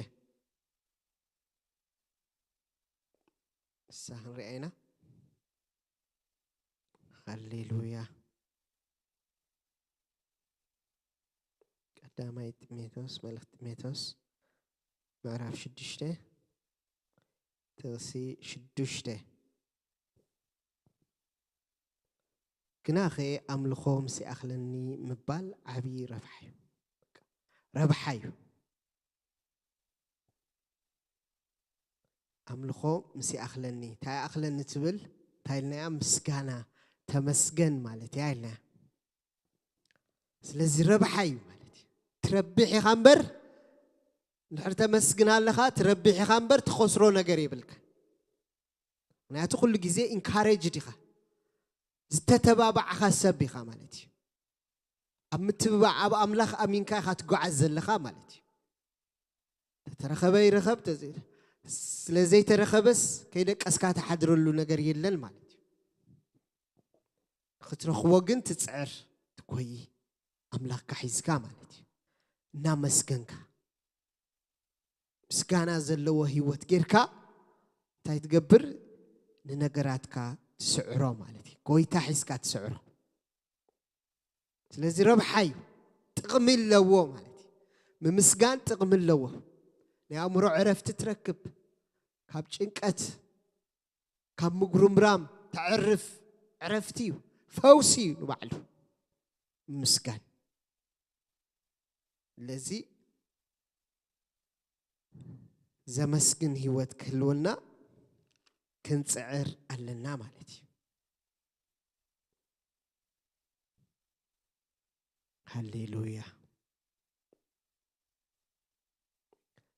ንሳ ክንሪኣ ኢና። ሃሌሉያ። ቀዳማይ ጢሞቴዎስ፣ መልእኽቲ ጢሞቴዎስ ምዕራፍ ሽዱሽተ ጥቕሲ ሽዱሽተ። ግናኸ ኣምልኾ ምስ ይኣኽለኒ ምባል ዓብዪ ረብሓ እዩ። ረብሓ እዩ። ኣምልኾ ምስ ይኣኽለኒ፣ እንታይ ይኣኽለኒ ትብል? እንታይ ኢልናያ? ምስጋና፣ ተመስገን ማለት እያ ኢልናያ። ስለዚ ረብሓ እዩ ማለት እዩ። ትረብሕ ኢኻ እምበር፣ እንድሕር ተመስግን ኣለኻ፣ ትረብሕ ኢኻ እምበር፣ ትኸስሮ ነገር የብልካ። ምክንያቱ ኩሉ ግዜ ኢንካሬጅድ ኢኻ፣ ዝተተባባዕኻ ሰብ ኢኻ ማለት እዩ። ኣብ ምትብባዕ ኣብ ኣምላኽ ኣሚንካ ኢኻ ትጓዓዝ ዘለኻ ማለት እዩ። ተተረኸበ ይረኸብ፣ ተዘይ-፣ ስለ ዘይተረኸበስ ከይደቀስካ ትሓድረሉ ነገር የለን ማለት እዩ። ክትረኽቦ ግን ትጽዕር፣ ትኮይ፣ ኣምላኽካ ሒዝካ ማለት እዩ። እናመስገንካ፣ ምስጋና ዘለዎ ህይወት ጌርካ እንታይ ትገብር? ንነገራትካ ትስዕሮ ማለት እዩ። ጎይታ ሒዝካ ትስዕሮ። ስለዚ ረብሓ እዩ፣ ጥቕሚ ኣለዎ ማለት እዩ። ምምስጋን ጥቕሚ ኣለዎ። ናይ ኣእምሮ ዕረፍቲ ትረክብ፣ ካብ ጭንቀት፣ ካብ ምጉርምራም ተዕርፍ፣ ዕረፍቲ እዩ። ፈውሲ እዩ ንባዕሉ ምስጋን። ስለዚ ዘመስግን ህይወት ክህልወና ክንጽዕር ኣለና ማለት እዩ። ሃሌሉያ።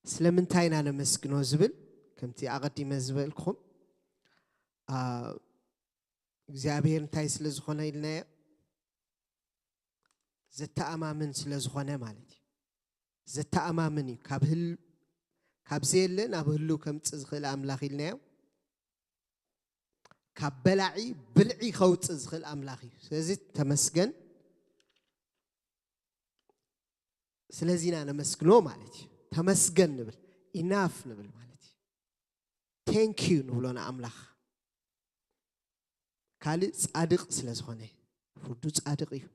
ስለምንታይ ኢና ነመስግኖ ዝብል፣ ከምቲ ኣቐዲመ ዝበልኩም፣ ኣ እግዚኣብሔር እንታይ ስለ ዝኾነ ኢልናዮ? ዘተኣማምን ስለ ዝኾነ ማለት እዩ። ዘተኣማምን እዩ። ካብ ህል ካብ ዘየለ ናብ ህልው ከምጽእ ዝኽእል ኣምላኽ ኢልናዮ። ካብ በላዒ ብልዒ ከውጽእ ዝኽእል ኣምላኽ እዩ። ስለዚ ተመስገን። ስለዚ ኢና ነመስግኖ ማለት እዩ። ተመስገን ንብል፣ ኢናፍ ንብል ማለት እዩ። ቴንክ ዩ ንብሎ ንኣምላኽ። ካልእ ጻድቕ ስለ ዝኾነ፣ ፍርዱ ጻድቕ እዩ።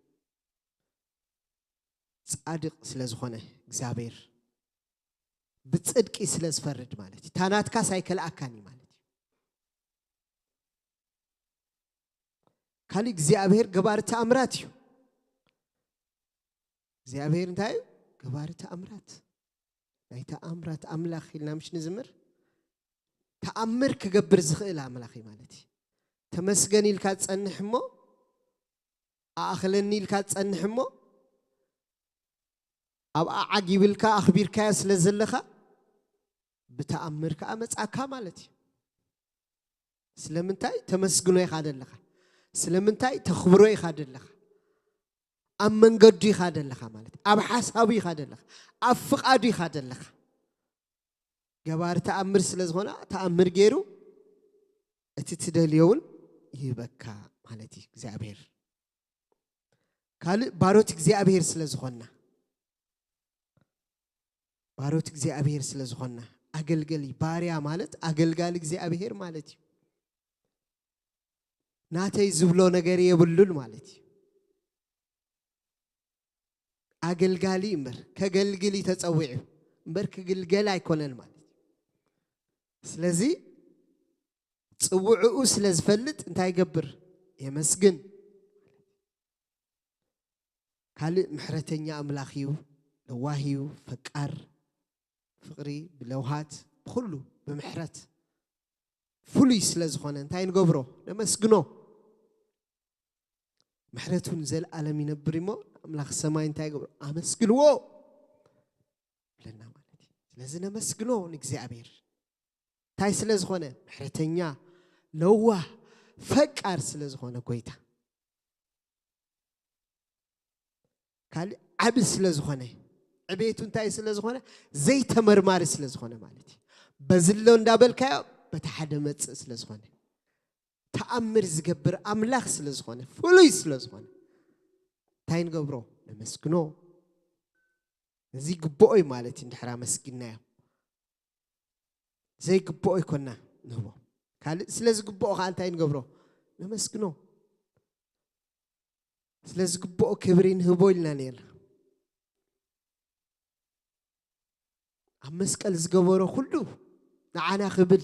ጻድቕ ስለ ዝኾነ እግዚኣብሔር ብጽድቂ ስለ ዝፈርድ ማለት እዩ። እታ ናትካስ ኣይከልኣካን እዩ ማለት እዩ። ካልእ እግዚኣብሔር ገባሪ ተኣምራት እዩ። እግዚኣብሔር እንታይ እዩ? ገባሪ ተኣምራት። ናይ ተኣምራት ኣምላኽ ኢልና ምሽ ንዝምር? ተኣምር ክገብር ዝኽእል ኣምላኽ እዩ ማለት እዩ። ተመስገን ኢልካ ትጸንሕ እሞ፣ ኣእኽለኒ ኢልካ ትጸንሕ እሞ፣ ኣብ ኣዓጊብ ኢልካ ኣኽቢርካዮ ስለ ዘለኻ፣ ብተኣምር ከኣ መጻካ ማለት እዩ። ስለምንታይ ተመስግኖ ኢኻ ደለኻ? ስለምንታይ ተኽብሮ ኢኻ ደለኻ? ኣብ መንገዱ ኢኻ ደለኻ ማለት እዩ። ኣብ ሓሳቡ ኢኻ ደለኻ። ኣብ ፍቓዱ ኢኻ ደለኻ። ገባሪ ተኣምር ስለ ዝኾነ፣ ተኣምር ገይሩ እቲ ትደልዮ እውን ይህበካ ማለት እዩ እግዚኣብሔር። ካልእ ባሮት እግዚኣብሔር ስለ ዝኾንና፣ ባሮት እግዚኣብሔር ስለ ዝኾንና፣ ኣገልገሊ፣ ባርያ ማለት ኣገልጋሊ እግዚኣብሔር ማለት እዩ። ናተይ ዝብሎ ነገር የብሉን ማለት እዩ። ኣገልጋሊ እምበር፣ ከገልግል እዩ ተጸዊዑ እምበር፣ ክግልገል ኣይኮነን ማለት እዩ። ስለዚ ጽውዕኡ ስለ ዝፈልጥ እንታይ ይገብር? የመስግን። ካልእ ምሕረተኛ ኣምላኽ እዩ፣ ለዋህ እዩ፣ ፈቃር፣ ፍቕሪ፣ ብለውሃት፣ ብኹሉ ብምሕረት ፍሉይ ስለ ዝኾነ እንታይ ንገብሮ? ነመስግኖ። ምሕረቱ ንዘለኣለም ይነብር እሞ ኣምላኽ ሰማይ እንታይ ይገብሮ? ኣመስግንዎ ብለና ማለት እዩ። ስለዚ ነመስግኖ ንእግዚኣብሔር። እንታይ ስለ ዝኾነ? ምሕረተኛ፣ ለዋህ፣ ፈቃር ስለ ዝኾነ ጎይታ። ካልእ ዓቢ ስለ ዝኾነ፣ ዕቤቱ እንታይ ስለ ዝኾነ? ዘይተመርማሪ ስለ ዝኾነ ማለት እዩ። በዚ ኣሎ እንዳበልካዮ በቲ ሓደ መጽእ ስለ ዝኾነ፣ ተኣምር ዝገብር ኣምላኽ ስለ ዝኾነ፣ ፍሉይ ስለ ዝኾነ እንታይ ንገብሮ? ነመስግኖ። እዚ ግብኦ እዩ ማለት እዩ። እንድሕር ኣመስጊንናዮ ዘይግብኦ ኣይኮና ንህቦ። ካልእ ስለ ዝግብኦ ከዓ እንታይ ንገብሮ? ነመስግኖ። ስለ ዝግብኦ ክብሪ ንህቦ ኢልና ነርና። ኣብ መስቀል ዝገበሮ ኩሉ ንዓና ክብል፣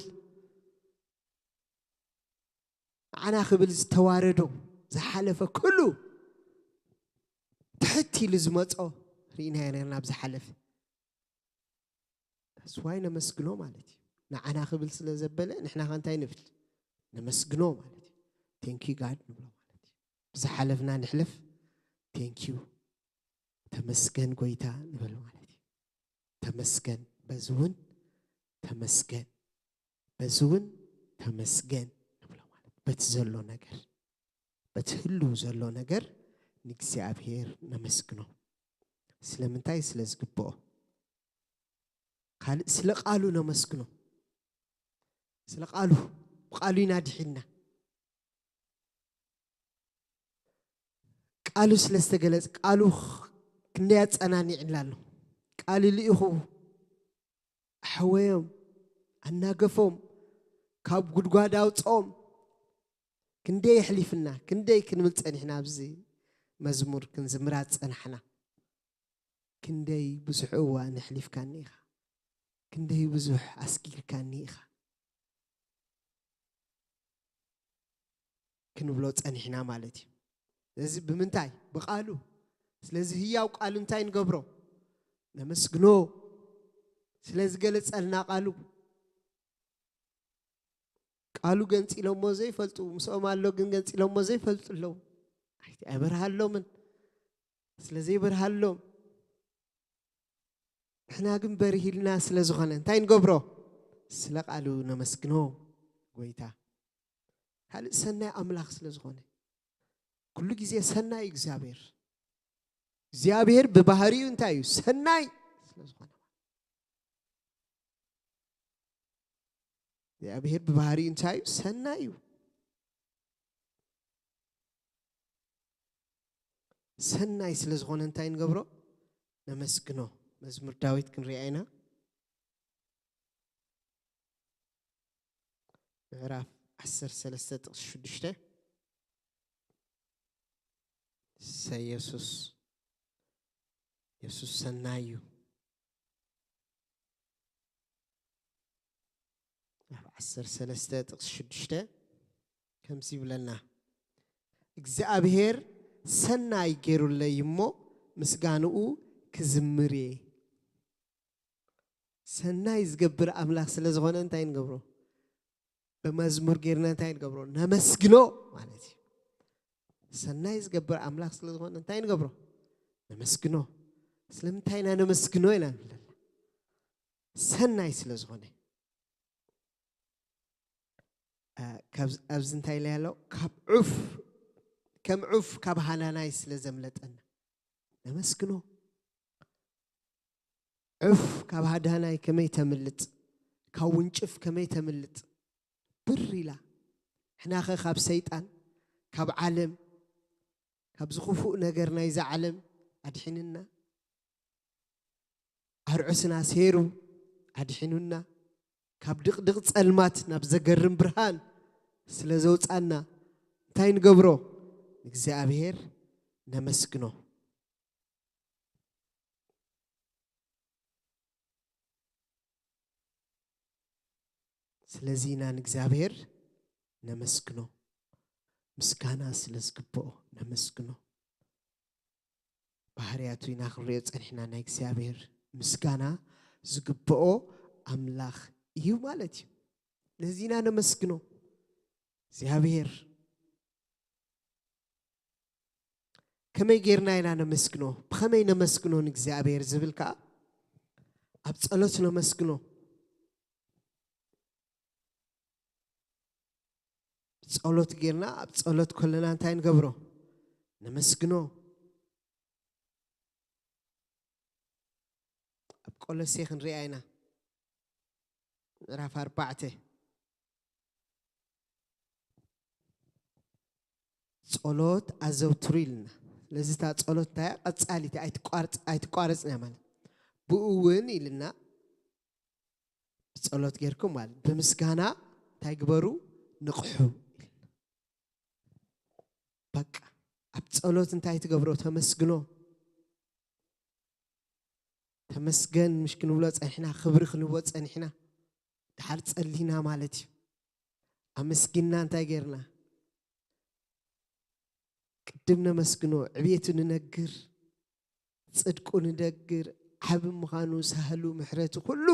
ንዓና ክብል ዝተዋረዶ፣ ዝሓለፈ ኩሉ ትሕት ኢሉ ዝመጾ ርኢናዮ ነርና ኣብ ዝሓለፈ። That's why ነመስግኖ ማለት እዩ። ንዓና ክብል ስለ ዘበለ ንሕና ከ እንታይ ንብል? ነመስግኖ ማለት እዩ። Thank you God ንብሎ ማለት እዩ። ብዝሓለፍና ንሕለፍ፣ thank you፣ ተመስገን ጎይታ ንብል ማለት እዩ። ተመስገን፣ በዚ እውን ተመስገን፣ በዚ እውን ተመስገን ንብሎ ማለት እዩ። በቲ ዘሎ ነገር፣ በቲ ህልው ዘሎ ነገር ንእግዚኣብሔር ነመስግኖ። ስለምንታይ? ስለ ዝግብኦ። ካልእ ስለ ቃሉ ነመስግኖ። ስለ ቃሉ፣ ብቃሉ ኢና ድሒንና። ቃሉ ስለ ዝተገለጸ፣ ቃሉ ክንደይ ኣጸናኒዕና ኣሎ። ቃሉ ልኢኹ ኣሕወዮም፣ ኣናገፎም፣ ካብ ጉድጓድ ኣውጽኦም። ክንደይ የሕሊፍና፣ ክንደይ ክንብል ጸኒሕና፣ ኣብዚ መዝሙር ክንዝምራ ጸናሕና። ክንደይ ብዙሕ እዋን ኣሕሊፍካኒ ኢኻ፣ ክንደይ ብዙሕ ኣስጊርካኒ ኢኻ ክንብሎ ጸኒሕና ማለት እዩ። እዚ ብምንታይ? ብቓሉ። ስለዚ ህያው ቃሉ እንታይ ንገብሮ? ነመስግኖ። ስለ ዝገለጸልና ቃሉ። ቃሉ ገንጺሎሞ ዘይፈልጡ፣ ምስኦም ኣሎ ግን ገንጺሎሞ ዘይፈልጡ ኣለዉ። ኣይቲ ኣይበርሃሎምን። ስለ ዘይበርሃሎም ንሕና ግን በርሂልና ስለ ዝኾነ እንታይ ንገብሮ? ስለ ቃሉ ነመስግኖ ጎይታ። ካልእ ሰናይ ኣምላኽ ስለ ዝኾነ። ኩሉ ግዜ ሰናይ እዩ እግዚኣብሔር። እግዚኣብሔር ብባህሪኡ እንታይ እዩ? ሰናይ ስለ ዝኾነ። እግዚኣብሔር ብባህሪኡ እንታይ እዩ? ሰናይ እዩ። ሰናይ ስለ ዝኾነ እንታይ ንገብሮ? ነመስግኖ። መዝሙር ዳዊት ክንሪኣ ኢና። ምዕራፍ ዓሰርተ ሰለስተ ጥቕሲ ሽዱሽተ። እሰይ የሱስ፣ የሱስ ሰናይ እዩ። ኣብ ዓሰርተ ሰለስተ ጥቕሲ ሽዱሽተ ከምዚ ይብለና፣ እግዚኣብሔር ሰናይ ገይሩለይ እሞ ምስጋንኡ ክዝምር እየ። ሰናይ ዝገብር ኣምላኽ ስለ ዝኾነ እንታይ ንገብሮ? ብመዝሙር ጌርና እንታይ ንገብሮ? ነመስግኖ ማለት እዩ። ሰናይ ዝገብር ኣምላኽ ስለ ዝኾነ እንታይ ንገብሮ? ነመስግኖ። ስለምንታይ ኢና ነመስግኖ ኢና ንብል ዘለና? ሰናይ ስለ ዝኾነ። አ፣ ካብ፣ ኣብዚ እንታይ ኢለ ኣሎ? ካብ ዑፍ፣ ከም ዑፍ ካብ ሃናናይ ስለ ዘምለጠና ነመስግኖ። ዑፍ ካብ ሃዳናይ ከመይ ተምልጥ፣ ካብ ውንጭፍ ከመይ ተምልጥ፣ ብር ኢላ። ሕናኸ ካብ ሰይጣን፣ ካብ ዓለም፣ ካብዚ ክፉእ ነገር ናይዛ ዓለም ኣድሒንና። ኣርዑስና ሴሩ ኣድሒኑና። ካብ ድቕድቕ ጸልማት ናብ ዘገርም ብርሃን ስለ ዘውጻና እንታይ ንገብሮ? ንእግዚኣብሔር ነመስግኖ። ስለዚ ኢና ንእግዚኣብሔር ነመስግኖ። ምስጋና ስለ ዝግብኦ ነመስግኖ። ባህርያቱ ኢና ክንሪኦ ጸኒሕና። ናይ እግዚኣብሔር ምስጋና ዝግብኦ ኣምላኽ እዩ ማለት እዩ። ነዚ ኢና ነመስግኖ። እግዚኣብሔር ከመይ ጌርና ኢና ነመስግኖ? ብኸመይ ነመስግኖ ንእግዚኣብሔር ዝብል ከኣ ኣብ ጸሎት ነመስግኖ። ጸሎት ጌርና፣ ኣብ ጸሎት ከለና እንታይ ንገብሮ? ነመስግኖ። ኣብ ቆሎሴ ክንሪኣ ኢና። ምዕራፍ ኣርባዕተ። ጸሎት ኣዘውትሩ ኢልና። ስለዚ እታ ጸሎት እንታይ እያ? ቀጻሊት እያ፣ ኣይትቋርጽ-፣ ኣይትቋረጽን እያ ማለት። ብኡ እውን ኢልና ብጸሎት ጌርኩም ማለት፣ ብምስጋና እንታይ ግበሩ? ንቕሑ። በቃ፣ ኣብ ጸሎት እንታይ ትገብሮ? ተመስግኖ። ተመስገን ምሽ ክንብሎ ጸኒሕና፣ ክብሪ ክንህቦ ጸኒሕና፣ ድሓር ጸሊና ማለት እዩ። ኣመስጊንና እንታይ ጌርና? ቅድም ነመስግኖ፣ ዕቤቱ ንነግር፣ ጽድቁ ንነግር፣ ዓቢ ምዃኑ፣ ሳህሉ፣ ምሕረቱ፣ ኩሉ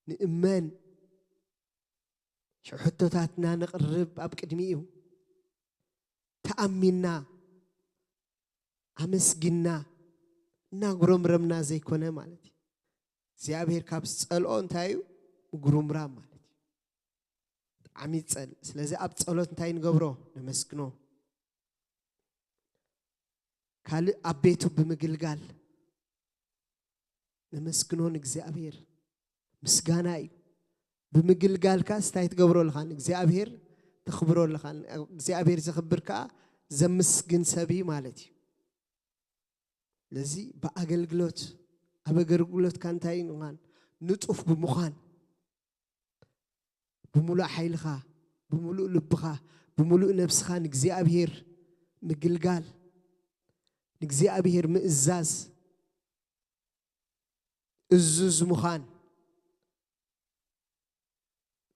ንእመን። ሽዑ ሕቶታትና ነቕርብ ኣብ ቅድሚኡ። ተኣሚንና፣ ኣመስጊንና፣ እናጉረምረምና ዘይኮነ ማለት እዩ። እግዚኣብሔር ካብ ዝጸልኦ እንታይ እዩ? ምጉርምራም ማለት እዩ። ብጣዕሚ ይጸልእ። ስለዚ ኣብ ጸሎት እንታይ ንገብሮ? ነመስግኖ። ካልእ ኣብ ቤቱ ብምግልጋል ነመስግኖ ንእግዚኣብሔር። ምስጋና እዩ። ብምግልጋልካስ እንታይ ትገብሮ ኣለኻ? ንእግዚኣብሔር ተኽብሮ ኣለኻ። እግዚኣብሔር ዘኽብር ከኣ ዘምስግን ሰብ እዩ ማለት እዩ። ስለዚ ብኣገልግሎት፣ ኣብ ኣገልግሎትካ እንታይ ምዃን? ንጡፍ ብምዃን፣ ብምሉእ ሓይልኻ፣ ብምሉእ ልብኻ፣ ብምሉእ ነብስኻ ንእግዚኣብሔር ምግልጋል፣ ንእግዚኣብሔር ምእዛዝ፣ እዙዝ ምዃን።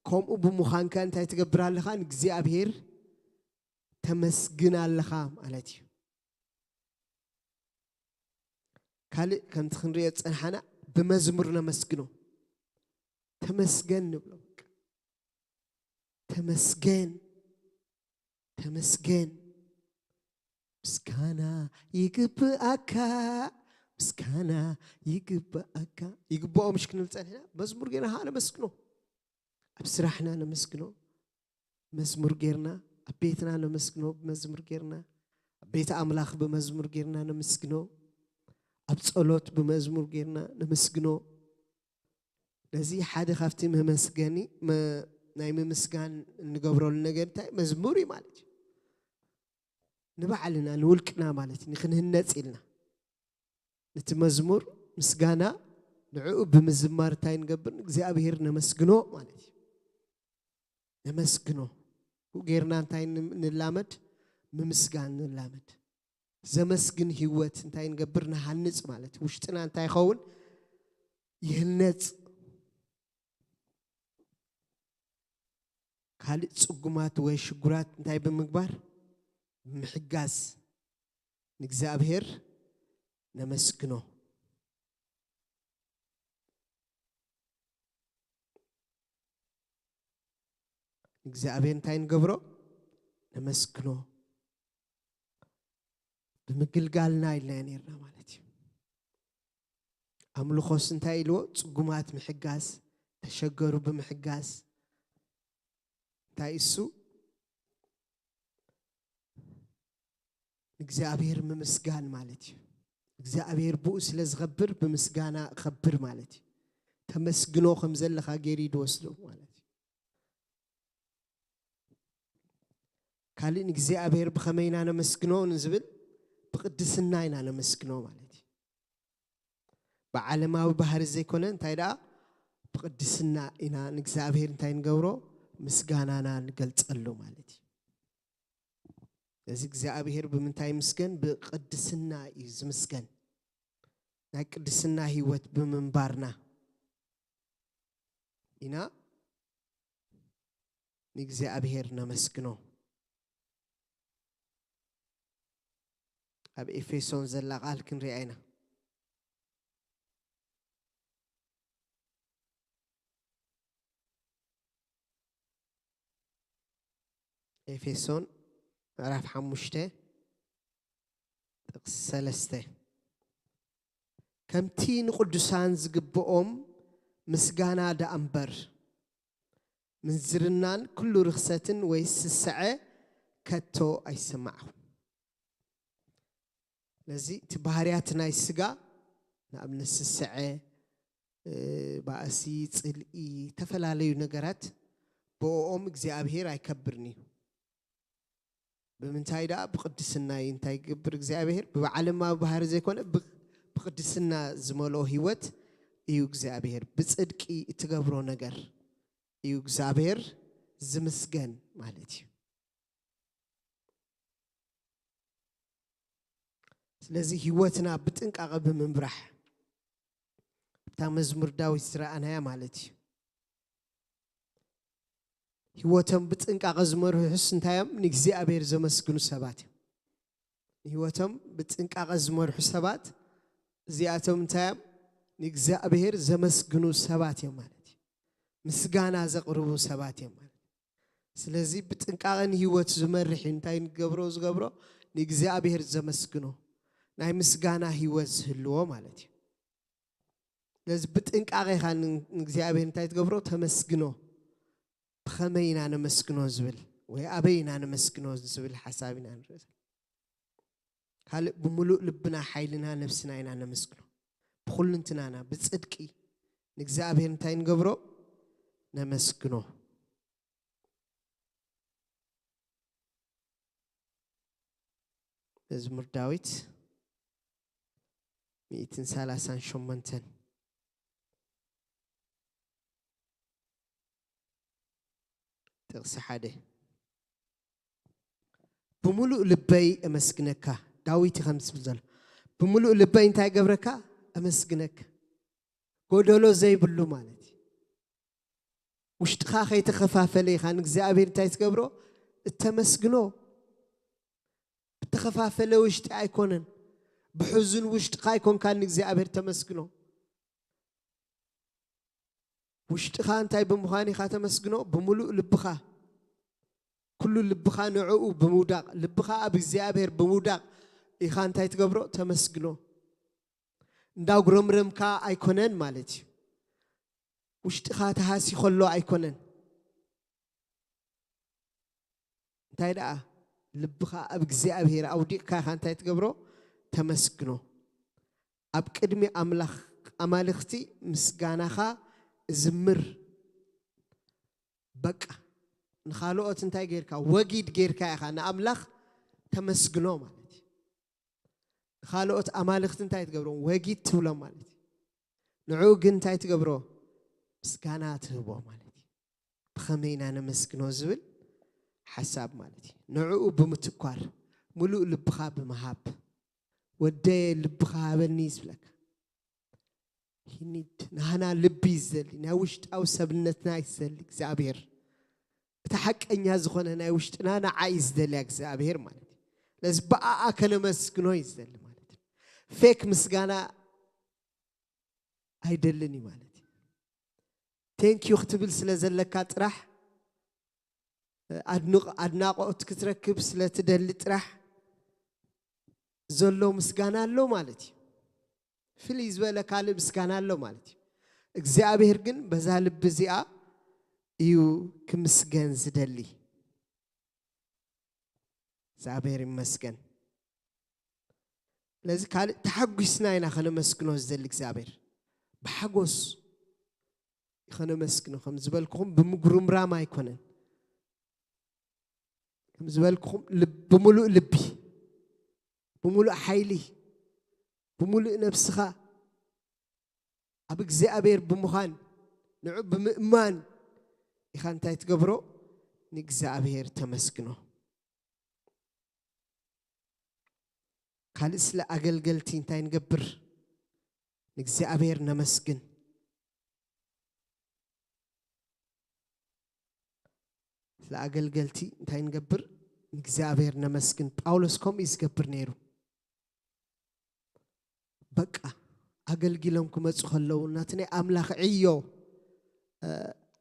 ከምኡ ብምዃንካ እንታይ ትገብር ኣለኻ? ንእግዚኣብሔር ተመስግን ኣለኻ ማለት እዩ። ካልእ ከምቲ ክንሪኦ ዝጸንሓና ብመዝሙር ነመስግኖ። ተመስገን ንብሎ። በቃ ተመስገን፣ ተመስገን። ምስጋና ይግብኣካ፣ ምስጋና ይግብኣካ። ይግብኦ ምሽ ክንብል ጸኒሕና፣ መዝሙር ጌርና ኸዓ ነመስግኖ። ኣብ ስራሕና ነመስግኖ፣ መዝሙር ጌርና፣ ኣብ ቤትና ነመስግኖ፣ ብመዝሙር ጌርና፣ ኣብ ቤት ኣምላኽ ብመዝሙር ጌርና ነመስግኖ፣ ኣብ ጸሎት ብመዝሙር ጌርና ነመስግኖ። ነዚ ሓደ ካብቲ መመስገኒ፣ መ-፣ ናይ ምምስጋን እንገብረሉ ነገር እንታይ? መዝሙር እዩ ማለት እዩ። ንባዕልና፣ ንውልቅና ማለት እዩ፣ ንክንህነጽ ኢልና። ነቲ መዝሙር ምስጋና ንዕኡ ብምዝማር እንታይ ንገብር? ንእግዚኣብሔር ነመስግኖ ማለት እዩ። ነመስግኖ። ብኡ ጌርና እንታይ ን-፣ ንላመድ? ምምስጋን ንላመድ። ዘመስግን ህይወት እንታይ ንገብር? ንሃንጽ ማለት እዩ። ውሽጥና እንታይ ይኸውን? ይህነጽ። ካልእ ጽጉማት ወይ ሽጉራት እንታይ ብምግባር? ብምሕጋዝ ንእግዚኣብሔር ነመስግኖ። ንእግዚኣብሔር እንታይ ንገብሮ? ነመስግኖ። ብምግልጋልና ኢልና ነርና ማለት እዩ። ኣምልኾስ እንታይ ኢልዎ? ጽጉማት ምሕጋዝ፣ ተሸገሩ ብምሕጋዝ። እንታይ እሱ? ንእግዚኣብሔር ምምስጋን ማለት እዩ። እግዚኣብሔር ብኡ ስለ ዝኸብር ብምስጋና እኸብር ማለት እዩ። ተመስግኖ ከም ዘለኻ ገይሩ እዩ ዝወስዶ ማለት እዩ። ካልእ ንእግዚኣብሔር ብኸመይ ኢና ነመስግኖ ንዝብል ብቅድስና ኢና ነመስግኖ ማለት እዩ። ብዓለማዊ ባህሪ ዘይኮነ እንታይ ደኣ ብቅድስና ኢና ንእግዚኣብሔር እንታይ ንገብሮ? ምስጋናና ንገልጸሉ ማለት እዩ። እዚ እግዚኣብሔር ብምንታይ ይምስገን? ብቅድስና እዩ ዝምስገን። ናይ ቅድስና ህይወት ብምንባርና ኢና ንእግዚኣብሔር ነመስግኖ። ኣብ ኤፌሶን ዘላ ቃል ክንሪኣ ኢና። ኤፌሶን ምዕራፍ ሓሙሽተ ጥቕሲ ሰለስተ፣ ከምቲ ንቅዱሳን ዝግብኦም ምስጋና ደኣ እምበር፣ ምንዝርናን ኩሉ ርኽሰትን ወይ ስስዐ ከቶ ኣይሰማዕኹም። ነዚ እቲ ባህርያት ናይ ስጋ፣ ንኣብነት ስስዐ፣ እ፣ ባእሲ፣ ጽልኢ፣ ዝተፈላለዩ ነገራት ብእኦም እግዚኣብሔር ኣይከብርን እዩ። ብምንታይ ደኣ? ብቅድስና እዩ። እንታይ ይገብር እግዚኣብሔር? ብዓለማዊ ባህሪ ዘይኮነ ብ-፣ ብቅድስና ዝመልኦ ህይወት እዩ እግዚኣብሔር። ብጽድቂ እትገብሮ ነገር እዩ እግዚኣብሔር ዝምስገን ማለት እዩ። ስለዚ ህይወትና ብጥንቃቐ ብምምራሕ፣ እታ መዝሙር ዳዊት ዝረኣናያ ማለት እዩ። ህይወቶም ብጥንቃቐ ዝመርሑስ እንታይ እዮም? ንእግዚኣብሔር ዘመስግኑ ሰባት እዮም። ንህይወቶም ብጥንቃቐ ዝመርሑ ሰባት እዚኣቶም እንታይ እዮም? ንእግዚኣብሔር ዘመስግኑ ሰባት እዮም ማለት እዩ። ምስጋና ዘቕርቡ ሰባት እዮም ማለት እዩ። ስለዚ ብጥንቃቐ ንህይወት ዝመርሕ እዩ። እንታይ ንገብሮ ዝገብሮ? ንእግዚኣብሔር ዘመስግኖ፣ ናይ ምስጋና ህይወት ዝህልዎ ማለት እዩ። ስለዚ ብጥንቃቐ ኢኻ ን-፣ ንእግዚኣብሔር እንታይ ትገብሮ? ተመስግኖ። ብኸመይ ኢና ነመስግኖ ዝብል ወይ ኣበይ ኢና ነመስግኖ ዝብል ሓሳብ ኢና ንርኢ ዘለና። ካልእ ብምሉእ ልብና፣ ሓይልና፣ ነብስና ኢና ነመስግኖ። ብኹልንትናና ብጽድቂ ንእግዚኣብሔር እንታይ ንገብሮ? ነመስግኖ። መዝሙር ዳዊት ሚእትን ሰላሳን ሸሞንተን ጥቕሲ ሓደ፣ ብምሉእ ልበይ እመስግነካ። ዳዊት እዩ ከምዚ ዝብል ዘሎ። ብምሉእ ልበይ እንታይ ገብረካ? እመስግነካ። ጎደሎ ዘይብሉ ማለት እዩ። ውሽጥኻ ከይተኸፋፈለ ኢኻ ንእግዚኣብሔር እንታይ ትገብሮ? እተመስግኖ። ዝተኸፋፈለ ውሽጢ ኣይኮነን። ብሕዙን ውሽጥኻ ኣይኮንካን ንእግዚኣብሔር ተመስግኖ። ውሽጥኻ እንታይ ብምዃን ኢኻ ተመስግኖ? ብምሉእ ልብኻ፣ ኩሉ ልብኻ ንዕኡ ብምውዳቕ፣ ልብኻ ኣብ እግዚኣብሔር ብምውዳቕ ኢኻ እንታይ ትገብሮ? ተመስግኖ። እንዳጉረምረምካ ኣይኮነን ማለት እዩ። ውሽጥኻ ተሃሲ ከሎ ኣይኮነን። እንታይ ደኣ? ልብኻ ኣብ እግዚኣብሔር ኣውዲቕካ ኢኻ እንታይ ትገብሮ? ተመስግኖ። ኣብ ቅድሚ ኣምላኽ ኣማልኽቲ ምስጋናኻ እዝምር። በቃ፣ ንኻልኦት እንታይ ጌርካ? ወጊድ ጌርካ ኢኻ ንኣምላኽ ተመስግኖ ማለት እዩ። ንኻልኦት ኣማልኽቲ እንታይ ትገብሮም? ወጊድ ትብሎም ማለት እዩ። ንዕኡ ግን እንታይ ትገብሮ? ምስጋና ትህቦ ማለት እዩ። ብኸመይ ኢና ነመስግኖ ዝብል ሓሳብ ማለት እዩ። ንዕኡ ብምትኳር፣ ምሉእ ልብኻ ብምሃብ፣ "ወደየ ልብኻ ሃበኒ" እዩ ዝብለካ። ሂኒድ ናህና ልቢ እዩ ዝደሊ፣ ናይ ውሽጣዊ ሰብነትና እዩ ዝደሊ እግዚኣብሔር። እቲ ሓቀኛ ዝኾነ ናይ ውሽጥና ንዓ እዩ ዝደልያ እግዚኣብሔር ማለት እዩ። ስለዚ ብኣኣ ከነመስግኖ እዩ ዝደሊ ማለት እዩ። ፌክ ምስጋና ኣይደልን እዩ ማለት እዩ። ቴንኪዩ ክትብል ስለ ዘለካ ጥራሕ፣ ኣድንቕ-፣ ኣድናቖት ክትረክብ ስለ ትደሊ ጥራሕ ዘሎ ምስጋና ኣሎ ማለት እዩ። ፍልይ ዝበለ ካልእ ምስጋና ኣሎ ማለት እዩ። እግዚኣብሔር ግን በዛ ልቢ እዚኣ እዩ ክምስገን ዝደሊ። እግዚኣብሔር ይመስገን። ስለዚ ካልእ ተሓጒስና ኢና ከነመስግኖ ዝደሊ እግዚኣብሔር። ብሓጎስ ከነመስግኖ፣ ከም ዝበልኩኹም ብምጉርምራም ኣይኮነን። ከም ዝበልኩኹም ልብ-፣ ብምሉእ ልቢ፣ ብምሉእ ሓይሊ፣ ብምሉእ ነብስኻ ኣብ እግዚኣብሔር ብምዃን፣ ንዑ ብምእማን ኢኻ እንታይ ትገብሮ? ንእግዚኣብሔር ተመስግኖ። ካልእ ስለ ኣገልገልቲ እንታይ ንገብር? ንእግዚኣብሔር ነመስግን። ስለ ኣገልገልቲ እንታይ ንገብር? ንእግዚኣብሔር ነመስግን። ጳውሎስ ከምኡ እዩ ዝገብር ነይሩ። በቃ፣ ኣገልጊሎም ክመጹ ከለዉ፣ ናቲ ናይ ኣምላኽ ዕዮ፣ እ፣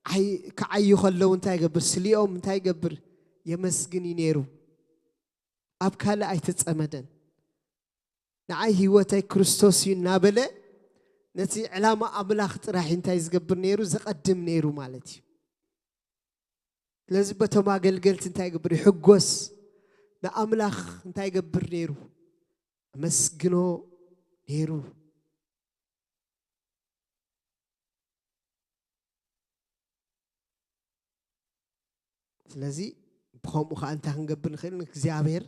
ዓይ-፣ ክዓዩ ከለዉ እንታይ ይገብር? ስሊኦም እንታይ ይገብር? የመስግን እዩ ነይሩ። ኣብ ካልእ ኣይተጸመደን። ንዓይ ህይወተይ ክርስቶስ እዩ እናበለ፣ ነቲ ዕላማ ኣምላኽ ጥራሕ እንታይ ዝገብር ነይሩ? ዘቐድም ነይሩ ማለት እዩ። ስለዚ በቶም ኣገልገልቲ እንታይ ይገብር? ይሕጎስ። ንኣምላኽ እንታይ ይገብር ነይሩ? ኣመስግኖ ነይሩ። ስለዚ ብኸምኡ ኸዓ እንታይ ክንገብር ንኽእል? ንእግዚኣብሔር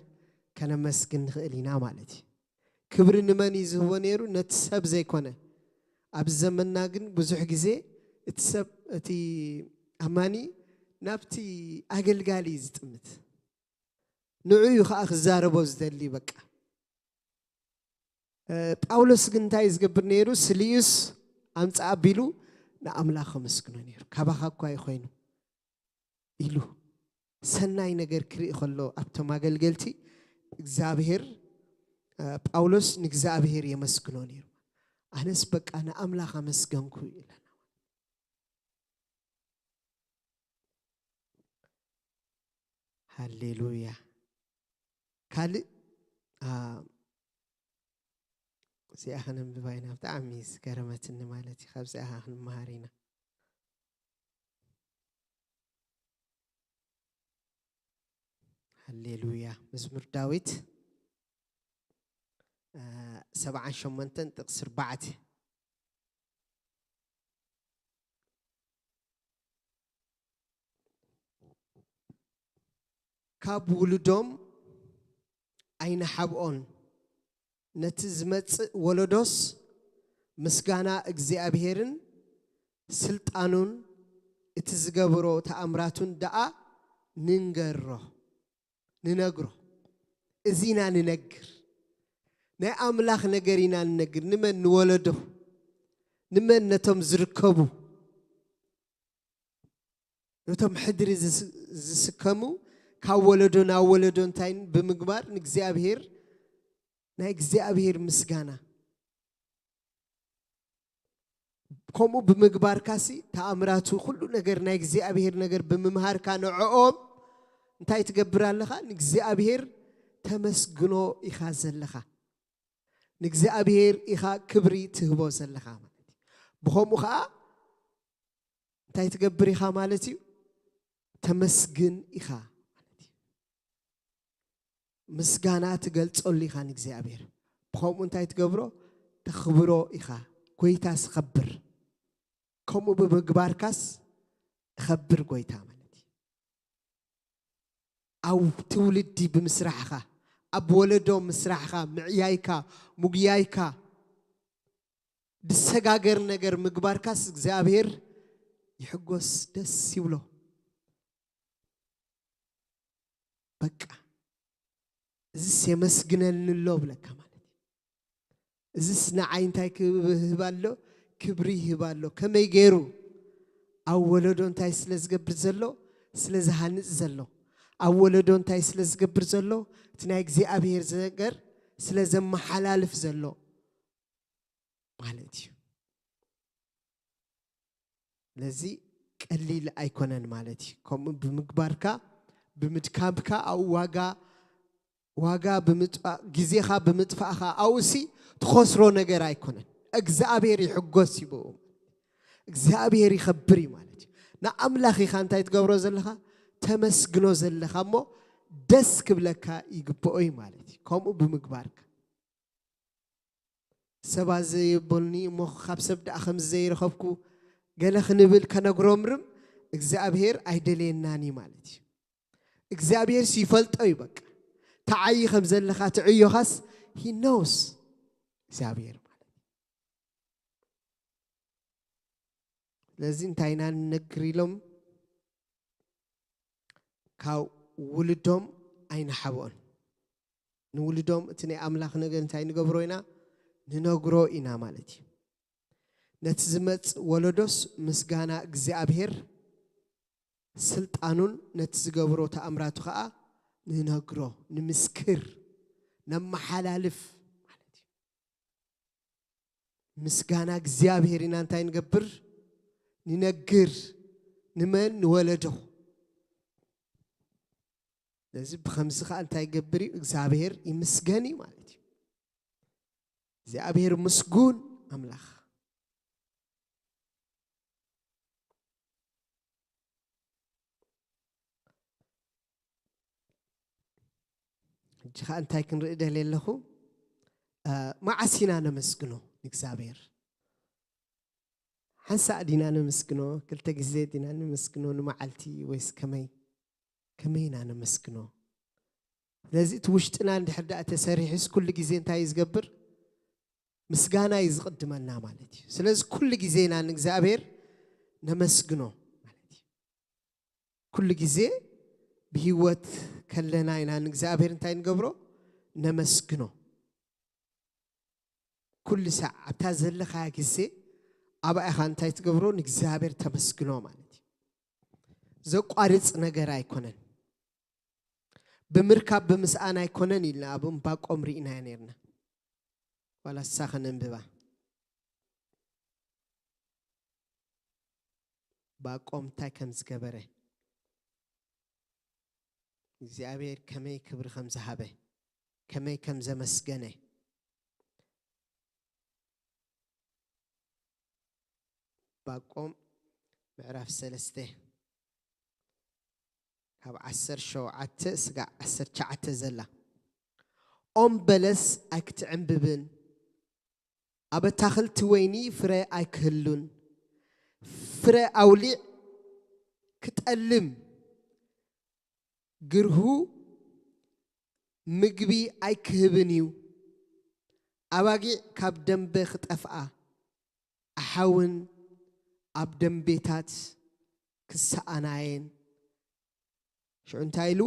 ከነመስግን ንኽእል ኢና ማለት እዩ። ክብሪ ንመን እዩ ዝህቦ ነይሩ? ነቲ ሰብ ዘይኮነ። ኣብዚ ዘመንና ግን ብዙሕ ግዜ እቲ ሰብ፣ እቲ ኣማኒ ናብቲ ኣገልጋሊ እዩ ዝጥምት። ንዑ እዩ ኸዓ ክዛረቦ ዝደሊ በቃ። እ፣ ጳውሎስ ግን እንታይ እዩ ዝገብር ነይሩ? ስልዩስ ኣምጽእ ኣቢሉ ንኣምላኽ ከመስግኖ ነይሩ። "ካባኻ እኳ እዩ ኮይኑ" ኢሉ ሰናይ ነገር ክርኢ ከሎ ኣብቶም ኣገልገልቲ እግዚኣብሔር፣ እ፣ ጳውሎስ ንእግዚኣብሔር የመስግኖ ነይሩ። "ኣነስ በቃ ንኣምላኽ ኣመስገንኩ" ኢለና። ሃሌሉያ። ካልእ፣ አ፣ እዚኣ ከነንብባ ኢና። ብጣዕሚ ዝገረመትኒ ማለት እዩ። ካብዚኣ ክንመሃር ኢና። ሃሌሉያ። መዝሙር ዳዊት፣ አ፣ ሰብዓን ሸሞንተን ጥቕሲ ኣርባዕተ። ካብ ውሉዶም ኣይንሓብኦን፣ ነቲ ዝመጽእ ወለዶስ ምስጋና እግዚኣብሄርን ስልጣኑን፣ እቲ ዝገብሮ ተኣምራቱን ደኣ ንንገሮ፣ ንነግሮ። እዚ ኢና ንነግር። ናይ ኣምላኽ ነገር ኢና ንነግር። ንመን? ንወለዶ። ንመን? ነቶም ዝርከቡ። ነቶም ሕድሪ ዝስ-፣ ዝስከሙ፣ ካብ ወለዶ ናብ ወለዶ እንታይ ብምግባር ንእግዚኣብሔር ናይ እግዚኣብሔር ምስጋና ከምኡ ብምግባርካሲ ተኣምራቱ ኩሉ ነገር ናይ እግዚኣብሔር ነገር ብምምሃርካ ንዕኦም እንታይ ትገብር ኣለኻ? ንእግዚኣብሔር ተመስግኖ ኢኻ ዘለኻ። ንእግዚኣብሔር ኢኻ ክብሪ ትህቦ ዘለኻ ማለት እዩ። ብኸምኡ ኸዓ እንታይ ትገብር ኢኻ ማለት እዩ? ተመስግን ኢኻ ማለት እዩ። ምስጋና ትገልጸሉ ኢኻ ንእግዚኣብሔር። ብኸምኡ እንታይ ትገብሮ? ተኽብሮ ኢኻ። ጎይታ ስኸብር። ከምኡ ብምግባርካስ እኸብር ጎይታ ማለት እዩ። ኣብ ትውልዲ ብምስራሕኻ፣ ኣብ ወለዶ ምስራሕኻ፣ ምዕያይካ፣ ምጉያይካ፣ ድሰጋገር ነገር ምግባርካስ እግዚኣብሔር ይሕጎስ፣ ደስ ይብሎ። በቃ እዚስ የመስግነኒ ኣሎ ብለካ ማለት እዩ። እዚስ ንዓይ እንታይ ክህብ ኣሎ? ክብሪ ይህብ ኣሎ። ከመይ ገይሩ? ኣብ ወለዶ እንታይ ስለ ዝገብር ዘሎ? ስለ ዝሃንጽ ዘሎ። ኣብ ወለዶ እንታይ ስለ ዝገብር ዘሎ? እቲ ናይ እግዚኣብሔር ነገር ስለ ዘመሓላልፍ ዘሎ ማለት እዩ። ስለዚ ቀሊል ኣይኮነን ማለት እዩ። ከምኡ ብምግባርካ፣ ብምድካምካ፣ ኣብኡ ዋጋ፣ ዋጋ ብምጥፋእ፣ ግዜኻ ብምጥፋእኻ፣ ኣብኡሲ ትኸስሮ ነገር ኣይኮነን። እግዚኣብሔር ይሕጎስ እዩ ብኡ። እግዚኣብሔር ይኸብር እዩ ማለት እዩ። ንኣምላኽ ኢኻ እንታይ ትገብሮ ዘለኻ? ተመስግኖ ዘለኻ እሞ ደስ ክብለካ ይግብኦ እዩ ማለት እዩ። ከምኡ ብምግባርካ። ሰባት ዘየበሉኒ እሞ ካብ ሰብ ደኣ ከምዚ ዘይረኸብኩ ገለ ክንብል ከነግሮም ርም እግዚኣብሔር ኣይደልየናን እዩ ማለት እዩ። እግዚኣብሔር ይፈልጦ እዩ በቃ። ተዓዪ ከም ዘለኻ ትዕዮኻስ he knows እግዚኣብሔር ማለት እዩ። ስለዚ እንታይ ኢና ንነግር ኢሎም ካብ ውልዶም ኣይንሓብኦን። ንውልዶም እቲ ናይ ኣምላኽ ነገር እንታይ ንገብሮ ኢና? ንነግሮ ኢና ማለት እዩ። ነቲ ዝመጽእ ወለዶስ ምስጋና እግዚኣብሔር ስልጣኑን ነቲ ዝገብሮ ተኣምራቱ ኸኣ ንነግሮ፣ ንምስክር፣ ነመሓላልፍ ማለት እዩ። ምስጋና እግዚኣብሔር ኢና እንታይ ንገብር? ንነግር። ንመን? ንወለዶ። ስለዚ ብኸምዚ ኸኣ እንታይ ይገብር እዩ? እግዚኣብሔር ይምስገን እዩ ማለት እዩ። እግዚኣብሔር ምስጉን ኣምላኽ። ሕጂ ኸኣ እንታይ ክንርኢ ደልየ ኣለኹ? እ፣ መዓስ ኢና ነመስግኖ ንእግዚኣብሔር? ሓንሳእ ዲና ነመስግኖ? ክልተ ግዜ ዲና ነመስግኖ ንመዓልቲ? ወይስ ከመይ? ከመይ ኢና ነመስግኖ? ስለዚ እቲ ውሽጥና እንድሕር ደኣ ተሰሪሑስ ኩሉ ግዜ እንታይ እዩ ዝገብር? ምስጋና እዩ ዝቕድመና ማለት እዩ። ስለዚ ኩሉ ግዜ ኢና ንእግዚኣብሔር ነመስግኖ ማለት እዩ። ኩሉ ግዜ ብህይወት ከለና ኢና ንእግዚኣብሔር እንታይ ንገብሮ? ነመስግኖ። ኩሉ ሳዕ ኣብታ ዘለኻያ ግዜ ኣብኣ ኢኻ እንታይ ትገብሮ? ንእግዚኣብሔር ተመስግኖ ማለት እዩ። ዘቋርጽ ነገር ኣይኮነን። ብምርካብ ብምስኣን ኣይኮነን ኢልና ኣብ እምባቆም ርኢናዮ ነርና። ዋላ እሳ ከነንብባ። ባቆም እንታይ ከም ዝገበረ፣ እግዚኣብሔር ከመይ ክብሪ ከም ዝሃበ፣ ከመይ ከም ዘመስገነ። ባቆም ምዕራፍ ሰለስተ ካብ ዓሰርተ ሸውዓተ ስጋዕ ዓሰርተ ትሽዓተ ዘላ። ኦም በለስ ኣይክትዕምብብን፣ ኣብ ኣታኽልቲ ወይኒ ፍረ ኣይክህሉን፣ ፍረ ኣውሊዕ ክጠልም፣ ግርሁ ምግቢ ኣይክህብን እዩ። ኣባጊዕ ካብ ደንበ ክጠፍኣ፣ ኣሓውን ኣብ ደንቤታት ክሰኣናየን። ሽዑ እንታይ ኢሉ?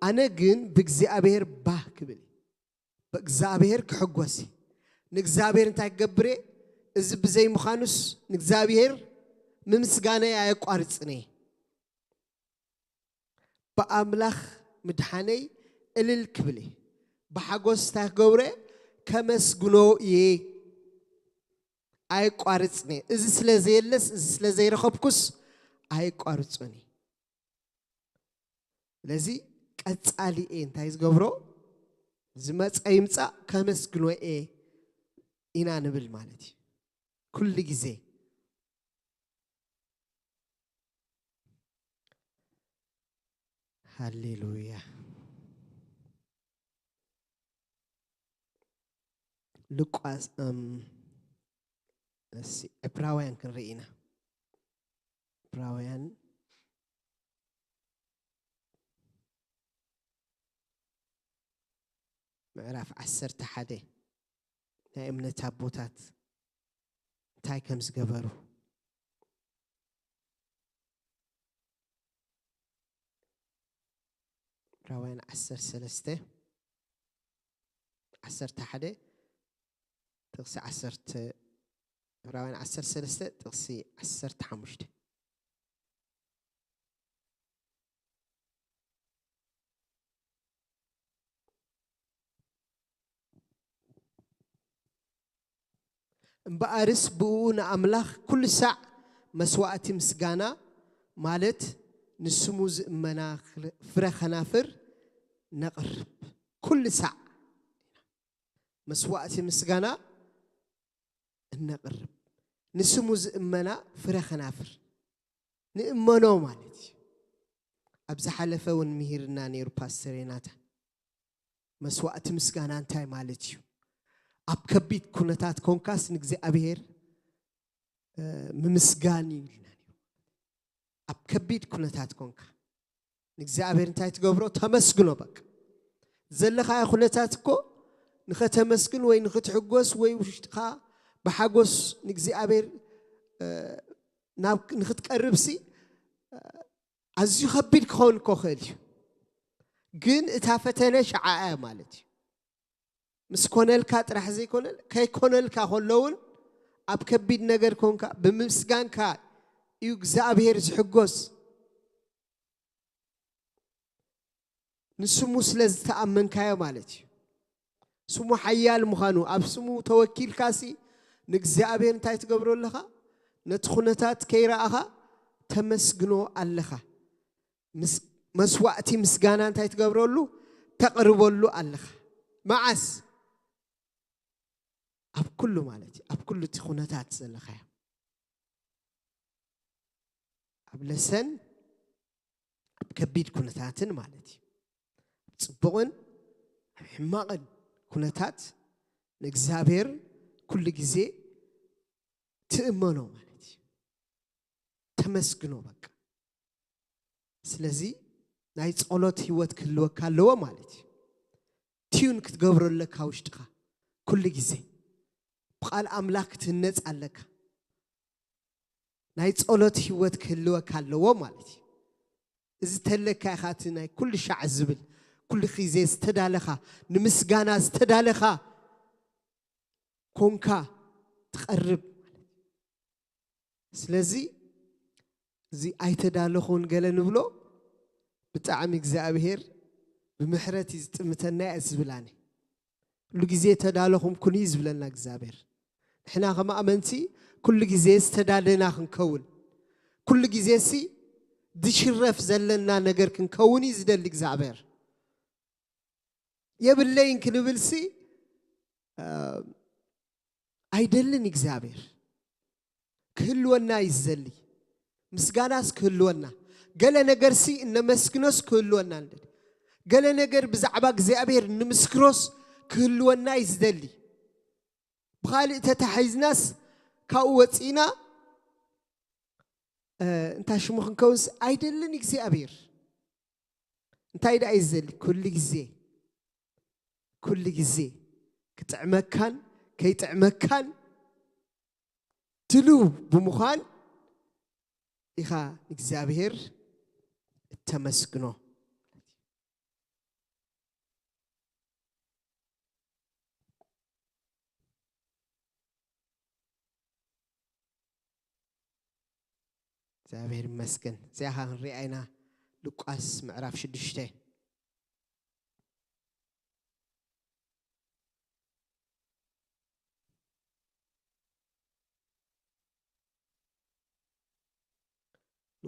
ኣነ ግን ብእግዚኣብሔር ባህ ክብል፣ ብእግዚኣብሔር ክሕጎስ እየ። ንእግዚኣብሔር እንታይ ክገብር እየ? እዚ ብዘይ ምዃኑስ ንእግዚኣብሔር ምምስጋነይ ኣየቋርጽን እየ። ብኣምላኽ ምድሓነይ እልል ክብል እየ። ብሓጎስ እንታይ ክገብሮ እየ? ከመስግኖ እየ። ኣየቋርጽን እየ። እዚ ስለ ዘየለስ፣ እዚ ስለ ዘይረኸብኩስ ኣየቋርጾን እየ። ስለዚ ቀጻሊ እየ እንታይ ዝገብሮ? ዝመጸ ይምጻእ ከመስግኖ እየ ኢና ንብል ማለት እዩ። ኩሉ ግዜ። ሃሌሉያ። ሉቃስ፣ እም፣ እሲ፣ ዕብራውያን ክንርኢ ኢና። ዕብራውያን ምዕራፍ ዓሰርተ ሓደ ናይ እምነት ኣቦታት እንታይ ከም ዝገበሩ። ዕብራውያን ዓሰርተ ሰለስተ፣ ዓሰርተ ሓደ ጥቕሲ ዓሰርተ፣ ዕብራውያን ዓሰርተ ሰለስተ ጥቕሲ ዓሰርተ ሓሙሽተ። እምበኣርስ ብእኡ ንኣምላኽ ኩሉ ሳዕ መስዋእቲ ምስጋና፣ ማለት ንስሙ ዝእመና ፍረ ኸናፍር ነቕርብ። ኩሉ ሳዕ መስዋእቲ ምስጋና እነቕርብ፣ ንስሙ ዝእመና ፍረ ኸናፍር ንእመኖ ማለት እዩ። ኣብ ዝሓለፈ እውን ምሂርና ነይሩ ፓስተር ዮናታን። መስዋእቲ ምስጋና እንታይ ማለት እዩ? ኣብ ከቢድ ኩነታት ኮንካስ ንእግዚኣብሔር፣ እ፣ ምምስጋን እዩ ኢልና ነይሩ። ኣብ ከቢድ ኩነታት ኮንካ ንእግዚኣብሔር እንታይ ትገብሮ? ተመስግኖ። በቃ ዘለኻዮ ኩነታት እኮ ንኸተመስግን ወይ ንኽትሕጎስ ወይ ውሽጥኻ ብሓጎስ ንእግዚኣብሔር፣ እ፣ ናብ፣ ንኽትቀርብሲ፣ እ፣ ኣዝዩ ከቢድ ክኸውን እኮ ክእል እዩ። ግን እታ ፈተነ ሸዓ እያ ማለት እዩ። ምስ ኮነልካ ጥራሕ ዘይኮነ፣ ከይኮነልካ ከሎ እውን ኣብ ከቢድ ነገር ኮንካ ብምስጋንካ እዩ እግዚኣብሔር ዝሕጎስ። ንስሙ ስለ ዝተኣመንካዮ ማለት እዩ። ስሙ ሓያል ምዃኑ፣ ኣብ ስሙ ተወኪልካሲ ንእግዚኣብሔር እንታይ ትገብሮ ኣለኻ? ነቲ ኩነታት ከይረኣኻ ተመስግኖ ኣለኻ። ምስ-፣ መስዋእቲ ምስጋና እንታይ ትገብረሉ? ተቕርበሉ ኣለኻ። መዓስ? ኣብ ኩሉ ማለት እዩ። ኣብ ኩሉ እቲ ኩነታት ዘለኻዮ። ኣብ ለሰን፣ ኣብ ከቢድ ኩነታትን ማለት እዩ። ኣብ ጽቡቕን ኣብ ሕማቕን ኩነታት ንእግዚኣብሔር ኩሉ ግዜ ትእመኖ ማለት እዩ። ተመስግኖ በቃ። ስለዚ ናይ ጸሎት ህይወት ክህልወካ ኣለዎ ማለት እዩ። ቲዩን ክትገብሮ ኣለካ ውሽጥኻ ኩሉ ግዜ። ብቃል ኣምላኽ ክትህነጽ ኣለካ። ናይ ጸሎት ህይወት ክህልወካ ኣለዎ ማለት እዩ። እዚ ተለካ ኢኻ እቲ ናይ ኩሉ ሻዕ ዝብል፣ ኩሉ ግዜ ዝተዳለኻ፣ ንምስጋና ዝተዳለኻ ኮንካ ትቐርብ። ስለዚ እዚ ኣይተዳለኹን ገለ ንብሎ፣ ብጣዕሚ እግዚኣብሔር ብምሕረት እዩ ዝጥምተና እየ ዝብል ኣነ። ኩሉ ግዜ ተዳለኹም ኩኑ እዩ ዝብለና እግዚኣብሔር። ንሕና ከም ኣመንቲ ኩሉ ግዜ ዝተዳለና ክንከውን፣ ኩሉ ግዜ ሲ ዝሽረፍ ዘለና ነገር ክንከውን እዩ ዝደሊ እግዚኣብሔር። የብለይን ክንብል ሲ፣ እ፣ ኣይደልን እግዚኣብሔር። ክህልወና እዩ ዝደሊ። ምስጋናስ ክህልወና። ገለ ነገር ሲ እነመስግኖስ ክህልወና ንደሊ። ገለ ነገር ብዛዕባ እግዚኣብሔር ንምስክሮስ ክህልወና እዩ ዝደሊ። ብኻልእ ተታሒዝናስ ካብኡ ወፂና፣ እ፣ እንታይ ሽሙ ክንከውንስ ኣይደልን እግዚኣብሔር። እንታይ ደኣ እዩ ዝደሊ? ኩሉ ግዜ፣ ኩሉ ግዜ ክጥዕመካን ከይጥዕመካን ድሉው ብምዃን ኢኻ ንእግዚኣብሔር እተመስግኖ። እግዚኣብሔር ይመስገን። እዚኣ ኸዓ ክንሪኣ ኢና። ሉቃስ ምዕራፍ ሽዱሽተ።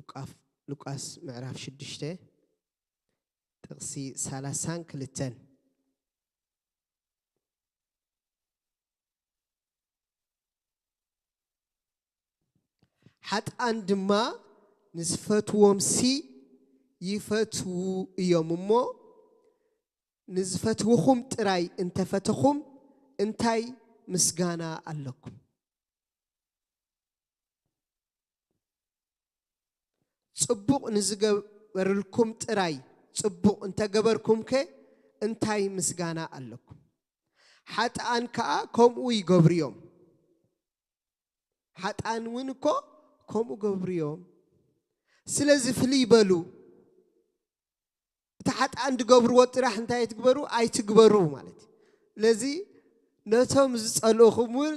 ሉቃፍ-፣ ሉቃስ ምዕራፍ ሽዱሽተ ጥቕሲ ሰላሳን ክልተን። ሓጥኣን ድማ ንዝፈትዎምሲ ይፈትዉ እዮም እሞ፣ ንዝፈትውኹም ጥራይ እንተፈተኹም እንታይ ምስጋና ኣለኩም? ጽቡቕ ንዝገበርልኩም ጥራይ ጽቡቕ እንተገበርኩምከ እንታይ ምስጋና ኣለኩም? ሓጥኣን ከኣ ከምኡ ይገብሩ እዮም። ሓጥኣን እውን እኮ ከምኡ ገብሩ እዮም። ስለዚ ፍልይ በሉ። እቲ ሓጥኣን ዝገብርዎ ጥራሕ እንታይ ትግበሩ? ኣይትግበሩ ማለት እዩ። ስለዚ ነቶም ዝጸልኡኹም እውን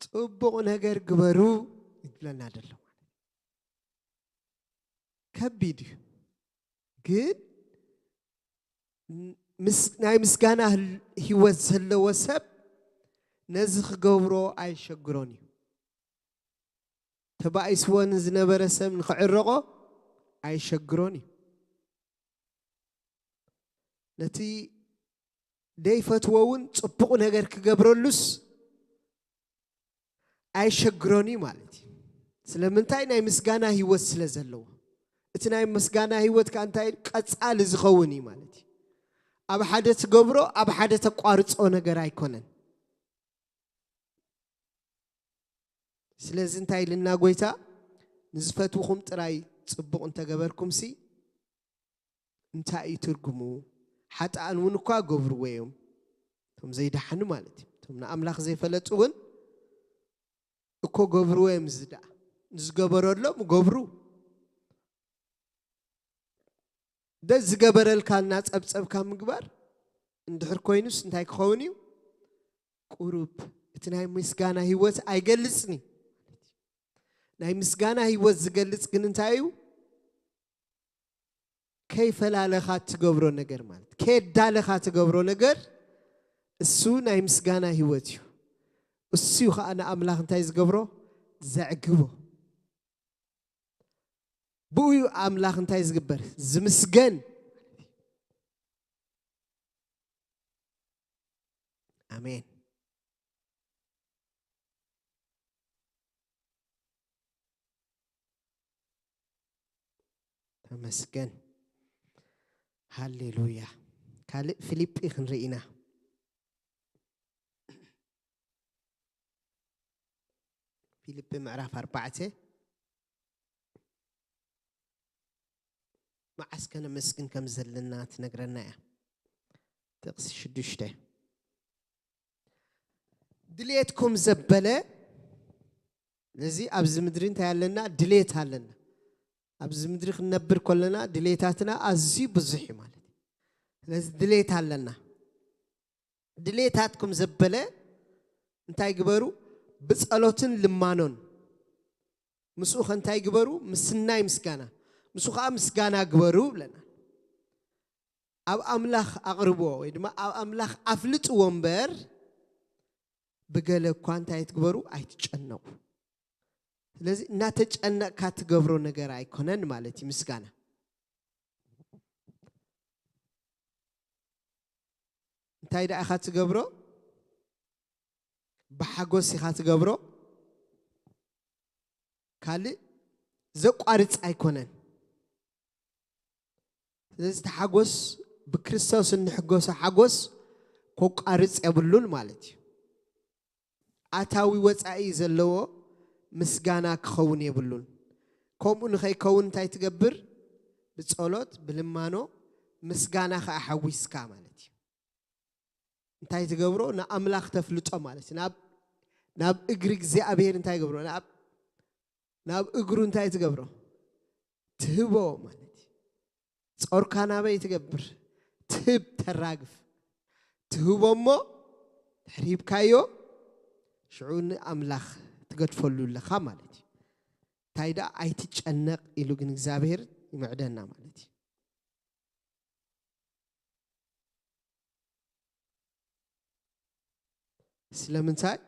ጽቡቕ ነገር ግበሩ ይብለና ዘሎ። ከቢድ እዩ። ግን ምስ-፣ ናይ ምስጋና ህል-፣ ህይወት ዘለዎ ሰብ ነዚ ክገብሮ ኣይሸግሮን እዩ። ተባኢስዎ ንዝነበረ ሰብ ንኽዕረቖ ኣይሸግሮን እዩ። ነቲ ዘይፈትዎ እውን ጽቡቕ ነገር ክገብረሉስ ኣይሸግሮን እዩ ማለት እዩ። ስለምንታይ? ናይ ምስጋና ህይወት ስለ ዘለዎ። እቲ ናይ ምስጋና ህይወት ከኣ እንታይ እዩ? ቀጻሊ ዝኸውን እዩ ማለት እዩ። ኣብ ሓደ ትገብሮ፣ ኣብ ሓደ ተቋርጾ ነገር ኣይኮነን። ስለዚ እንታይ ኢልና ጎይታ? "ንዝፈትውኹም ጥራይ ጽቡቕ እንተገበርኩምሲ እንታይ እዩ ትርጉሙ? ሓጥኣን እውን እኳ ገብርዎ እዮም።" እቶም ዘይደሓኑ ማለት እዩ። እቶም ንኣምላኽ ዘይፈለጡ እውን እኮ ገብርዎ እዮም። እዚ ደኣ ንዝገበረሎም ገብሩ። ደ ዝገበረልካ እናጸብጸብካ ምግባር እንድሕር ኮይኑስ እንታይ ክኸውን እዩ? ቁሩብ እቲ ናይ ምስጋና ህይወት ኣይገልጽን እዩ። ናይ ምስጋና ህይወት ዝገልጽ ግን እንታይ እዩ? ከይፈላለኻ ትገብሮ ነገር ማለት፣ ከየዳለኻ ትገብሮ ነገር፣ እሱ ናይ ምስጋና ህይወት እዩ። እሱ እዩ ኸዓ ንኣምላኽ እንታይ ዝገብሮ? ዘዕግቦ። ብኡ እዩ ኣምላኽ እንታይ ዝግበር? ዝምስገን። ኣሜን። ተመስገን። ሃሌሉያ። ካልእ ፊልጲ ክንርኢ ኢና። ፊልጲ ምዕራፍ ኣርባዕተ። መዓስ ከነመስግን ከም ዘለና ትነግረና እያ። ጥቕሲ ሽዱሽተ። ድሌትኩም ዘበለ፣ ነዚ ኣብዚ ምድሪ እንታይ ኣለና? ድሌት ኣለና። ኣብዚ ምድሪ ክንነብር ከለና ድሌታትና ኣዝዩ ብዙሕ እዩ ማለት እዩ። ስለዚ ድሌት ኣለና። ድሌታትኩም ዘበለ እንታይ ግበሩ? ብጸሎትን ልማኖን። ምስኡ ከ እንታይ ግበሩ? ምስናይ ምስጋና። ምስኡ ከኣ ምስጋና ግበሩ ብለና። ኣብ ኣምላኽ ኣቕርብዎ ወይ ድማ ኣብ ኣምላኽ ኣፍልጥዎ እምበር፣ ብገለ እኳ እንታይ ትግበሩ? ኣይትጨነቑ። ስለዚ እናተጨነቕካ ትገብሮ ነገር ኣይኮነን ማለት እዩ ምስጋና። እንታይ ደኣ ኢኻ ትገብሮ? ብሓጎስ ኢኻ ትገብሮ። ካልእ ዘቋርጽ ኣይኮነን። ስለዚ እቲ ሓጎስ፣ ብክርስቶስ እንሕጎሶ ሓጎስ ከቋርጽ የብሉን ማለት እዩ። ኣታዊ ወጻኢ ዘለዎ ምስጋና ክኸውን የብሉን። ከምኡ ንኸይከውን እንታይ ትገብር? ብጸሎት፣ ብልማኖ ምስጋና ከኣ ሓዊስካ ማለት እዩ። እንታይ ትገብሮ? ንኣምላኽ ተፍልጦ ማለት እዩ። ናብ፣ ናብ እግሪ እግዚኣብሔር እንታይ ገብሮ? ናብ፣ ናብ እግሩ እንታይ ትገብሮ? ትህቦ ማለት እዩ። ጾርካ ናበይ ትገብር? ትህብ፣ ተራግፍ። ትህቦ እሞ ድሕሪ ሂብካዮ ሽዑ ንኣምላኽ ትገድፈሉ ኣለኻ ማለት እዩ። እንታይ ደኣ ኣይትጨነቕ ኢሉ ግን እግዚኣብሔር ይምዕደና ማለት እዩ። ስለምንታይ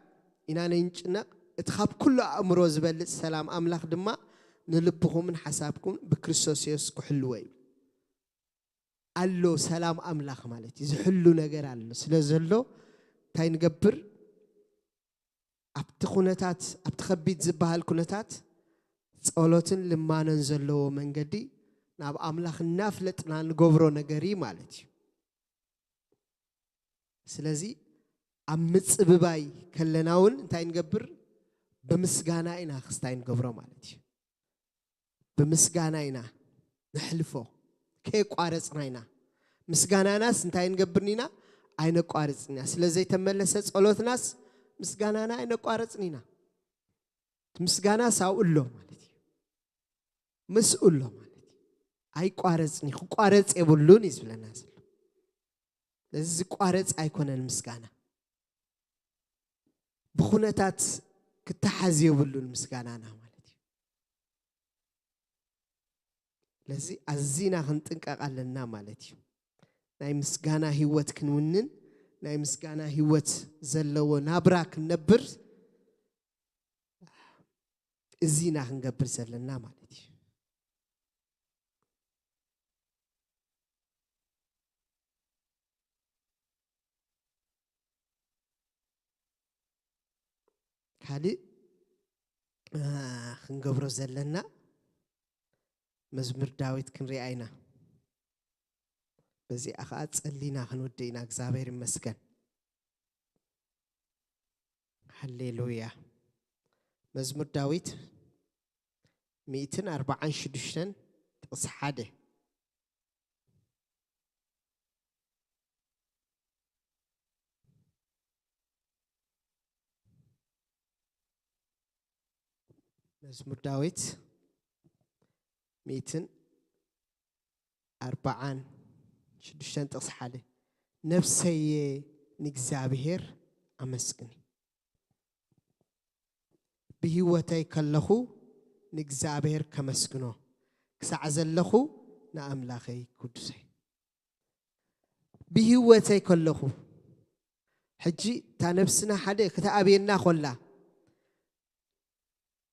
ኢና ነይንጭነቕ? እቲ ካብ ኩሉ ኣእምሮ ዝበልጽ ሰላም ኣምላኽ ድማ ንልብኹምን ሓሳብኩም ብክርስቶስ የሱስ ክሕልዎ እዩ። ኣሎ ሰላም ኣምላኽ ማለት እዩ። ዝሕሉ ነገር ኣሎ። ስለ ዘሎ እንታይ ንገብር? ኣብቲ ኩነታት፣ ኣብቲ ከቢድ ዝበሃል ኩነታት ጸሎትን ልማኖን ዘለዎ መንገዲ ናብ ኣምላኽ እናፍለጥና ንገብሮ ነገር እዩ ማለት እዩ። ስለዚ ኣብ ምጽብባይ ከለና እውን እንታይ ንገብር? ብምስጋና ኢና ክስታይ ንገብሮ ማለት እዩ። ብምስጋና ኢና ንሕልፎ፣ ከየቋረጽና ኢና። ምስጋናናስ እንታይ ንገብር ኢና? ኣይነቋርጽን ኢና። ስለ ዘይተመለሰ ጸሎትናስ ምስጋናና ኣይነቋርጽን ኢና። እቲ ምስጋናስ ኣብኡ ኣሎ ማለት እዩ። ምስኡ ኣሎ ማለት እዩ። ኣይቋረጽን እዩ፣ ክቋረጽ የብሉን እዩ ዝብለና ዘሎ። ስለዚ ዝቋረጽ ኣይኮነን ምስጋና። ብኹነታት ክተሓዝ የብሉን ምስጋናና ማለት እዩ። ስለዚ ኣዚና ክንጥንቀቕ ኣለና ማለት እዩ። ናይ ምስጋና ህይወት ክንውንን፣ ናይ ምስጋና ህይወት ዘለዎ ናብራ ክንነብር እዚና ክንገብር ዘለና ማለት እዩ። ካልእ አ፣ ክንገብሮ ዘለና መዝሙር ዳዊት ክንሪኣ ኢና። በዚኣ ኸዓ ጸሊና ክንውድእ ኢና። እግዚኣብሔር ይመስገን። ሃሌሉያ። መዝሙር ዳዊት ሚእትን ኣርባዓን ሽዱሽተን ጥቕሲ ሓደ። መዝሙር ዳዊት ሚእትን ኣርባዓን ሽዱሽተን ጥቕሲ ሓደ። ነፍሰየ ንእግዚኣብሔር ኣመስግኒ። ብህይወተይ ከለኹ ንእግዚኣብሔር ከመስግኖ፣ ክሳዕ ዘለኹ ንኣምላኸይ ቅዱሰይ። ብህይወተይ ከለኹ፣ ሕጂ እታ ነፍስና ሓደ ክትኣብየና ኮላ፣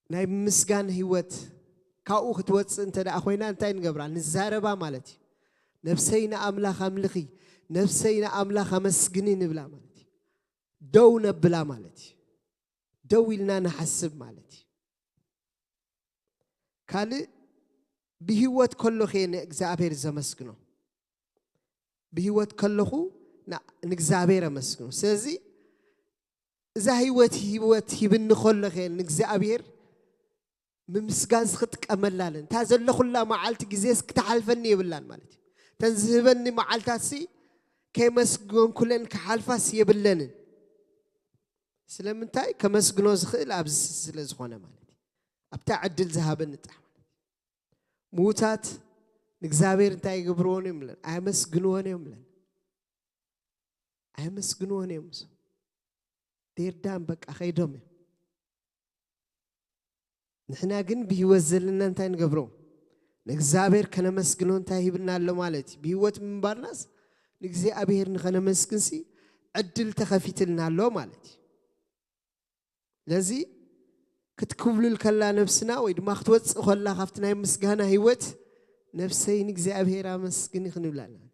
ናይ ምስጋን ህይወት ካብኡ ክትወፅእ እንተ ደኣ ኮይና እንታይ ንገብራ? ንዛረባ ማለት እዩ። ነፍሰይ ንኣምላኽ ኣምልኺ፣ ነፍሰይ ንኣምላኽ ኣመስግኒ ንብላ ማለት እዩ። ደው ነብላ ማለት እዩ። ደው ኢልና ንሓስብ ማለት እዩ። ካልእ ብህይወት ከለኹ እየ ንእግዚኣብሔር ዘመስግኖ። ብህይወት ከለኹ ና-፣ ንእግዚኣብሔር ኣመስግኖ። ስለዚ እዛ ህይወት፣ ህይወት ሂብኒ ከለኹ እየ ንእግዚኣብሔር ምምስጋንስ ክጥቀመላ ኣለኒ። እታ ዘለኹላ መዓልቲ ግዜስ ክትሓልፈኒ የብላን ማለት እዩ። እተን ዝህበኒ መዓልታትሲ ከይመስገንኩለን ክሓልፋስ የብለንን። ስለምንታይ? ከመስግኖ ዝኽእል ኣብዚ ስለ ዝኾነ ማለት እዩ። ኣብታ ዕድል ዝሃበኒ ጥራሕ ማለት እዩ። ምዉታት ንእግዚኣብሔር እንታይ ይገብርዎን እዮም ብለን? ኣየመስግንዎን እዮም ብለን። ኣየመስግንዎን እዮም። እዞም ዴርዳን በቃ ከይዶም እዮም። ንሕና ግን ብህይወት ዘለና እንታይ ንገብሮ? ንእግዚኣብሔር ከነመስግኖ እንታይ ሂብና ኣሎ ማለት እዩ? ብህይወት ምንባርናስ ንእግዚኣብሔር ንኸነመስግንሲ ዕድል ተኸፊትልና ኣሎ ማለት እዩ። ስለዚ ክትኩብልል ከላ ነብስና ወይ ድማ ክትወፅእ ከላ ካብቲ ናይ ምስጋና ህይወት ነብሰይ ንእግዚኣብሔር ኣመስግኒ ክንብላ ኣለና።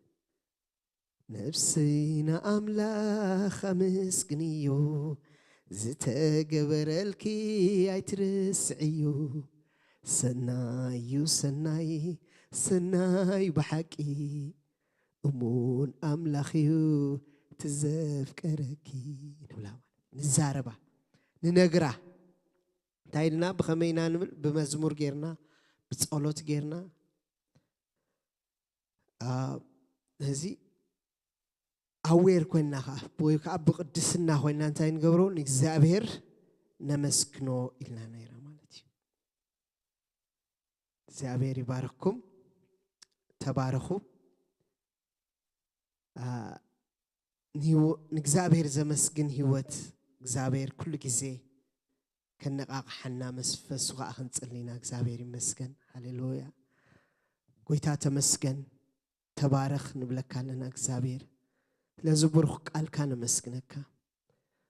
ነፍሰይ ንኣምላኽ ኣመስግንዮ፣ ዝተገበረልኪ ኣይትርስዕዮ። ሰናይ እዩ ሰናይ፣ ሰናይ ብሓቂ፣ እሙን ኣምላኽ እዩ እቲ ዘፍቀረኪ። ንብላ ማለት ንዛረባ፣ ንነግራ። እንታይ ኢልና ብኸመይ ኢና ንብል? ብመዝሙር ጌርና፣ ብጸሎት ጌርና። አ፣ እዚ ኣዌር ኮይንና ኸዓ ወይ ከዓ ብቅድስና ኮይንና እንታይ ንገብሮ? ንእግዚኣብሔር ነመስግኖ ኢልና ነይራ ማለት እዩ። እግዚኣብሔር ይባርክኩም። ተባረኹ። አ፣ ንህይወ-፣ ንእግዚኣብሔር ዘመስግን ህይወት እግዚኣብሔር ኩሉ ግዜ ከነቃቅሓና መንፈሱ ከዓ ክንጽሊ ኢና። እግዚኣብሔር ይመስገን። ሃሌሉያ። ጎይታ ተመስገን። ተባረኽ ንብለካ ኣለና እግዚኣብሔር። ስለዚ ብሩኽ ቃልካ ነመስግነካ።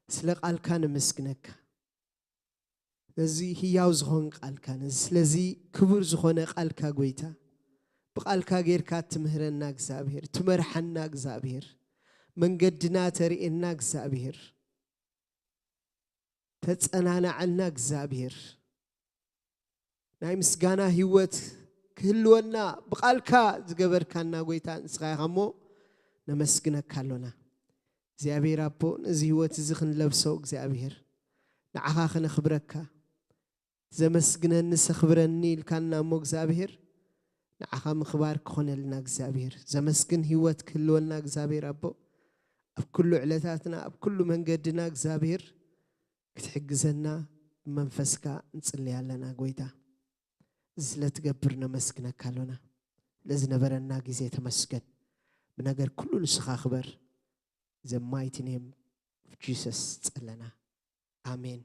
ስለ ቃልካ ነመስግነካ። ነዚ ህያው ዝኾን ቃልካ፣ ነዚ ስለዚ ክቡር ዝኾነ ቃልካ ጎይታ፣ ብቃልካ ጌርካ ትምህረና እግዚኣብሔር፣ ትመርሓና እግዚኣብሔር፣ መንገድና ተርእየና እግዚኣብሔር፣ ተጸናናዐልና እግዚኣብሔር፣ ናይ ምስጋና ህይወት ክህልወና ብቃልካ ዝገበርካና ጎይታ ንስኻ ኢኻ እሞ ነመስግነካ ኣሎና። እግዚኣብሔር ኣቦ፣ ነዚ ህይወት እዚ ክንለብሶ እግዚኣብሔር ንዓኻ ክነኽብረካ፣ ዘመስግነኒ ዘኽብረኒ ኢልካና እሞ እግዚኣብሔር ንዓኻ ምኽባር ክኾነልና እግዚኣብሔር፣ ዘመስግን ህይወት ክህልወና እግዚኣብሔር ኣቦ፣ ኣብ ኩሉ ዕለታትና ኣብ ኩሉ መንገድና እግዚኣብሔር ክትሕግዘና ብመንፈስካ ንጽልይ ኣለና ጎይታ። እዚ ስለ ትገብር ነመስግነካ ኣሎና። ለዝነበረና ግዜ ተመስገን። ብነገር ኩሉ ንስኻ ክበር። The mighty name of Jesus ጸለና። ኣሜን።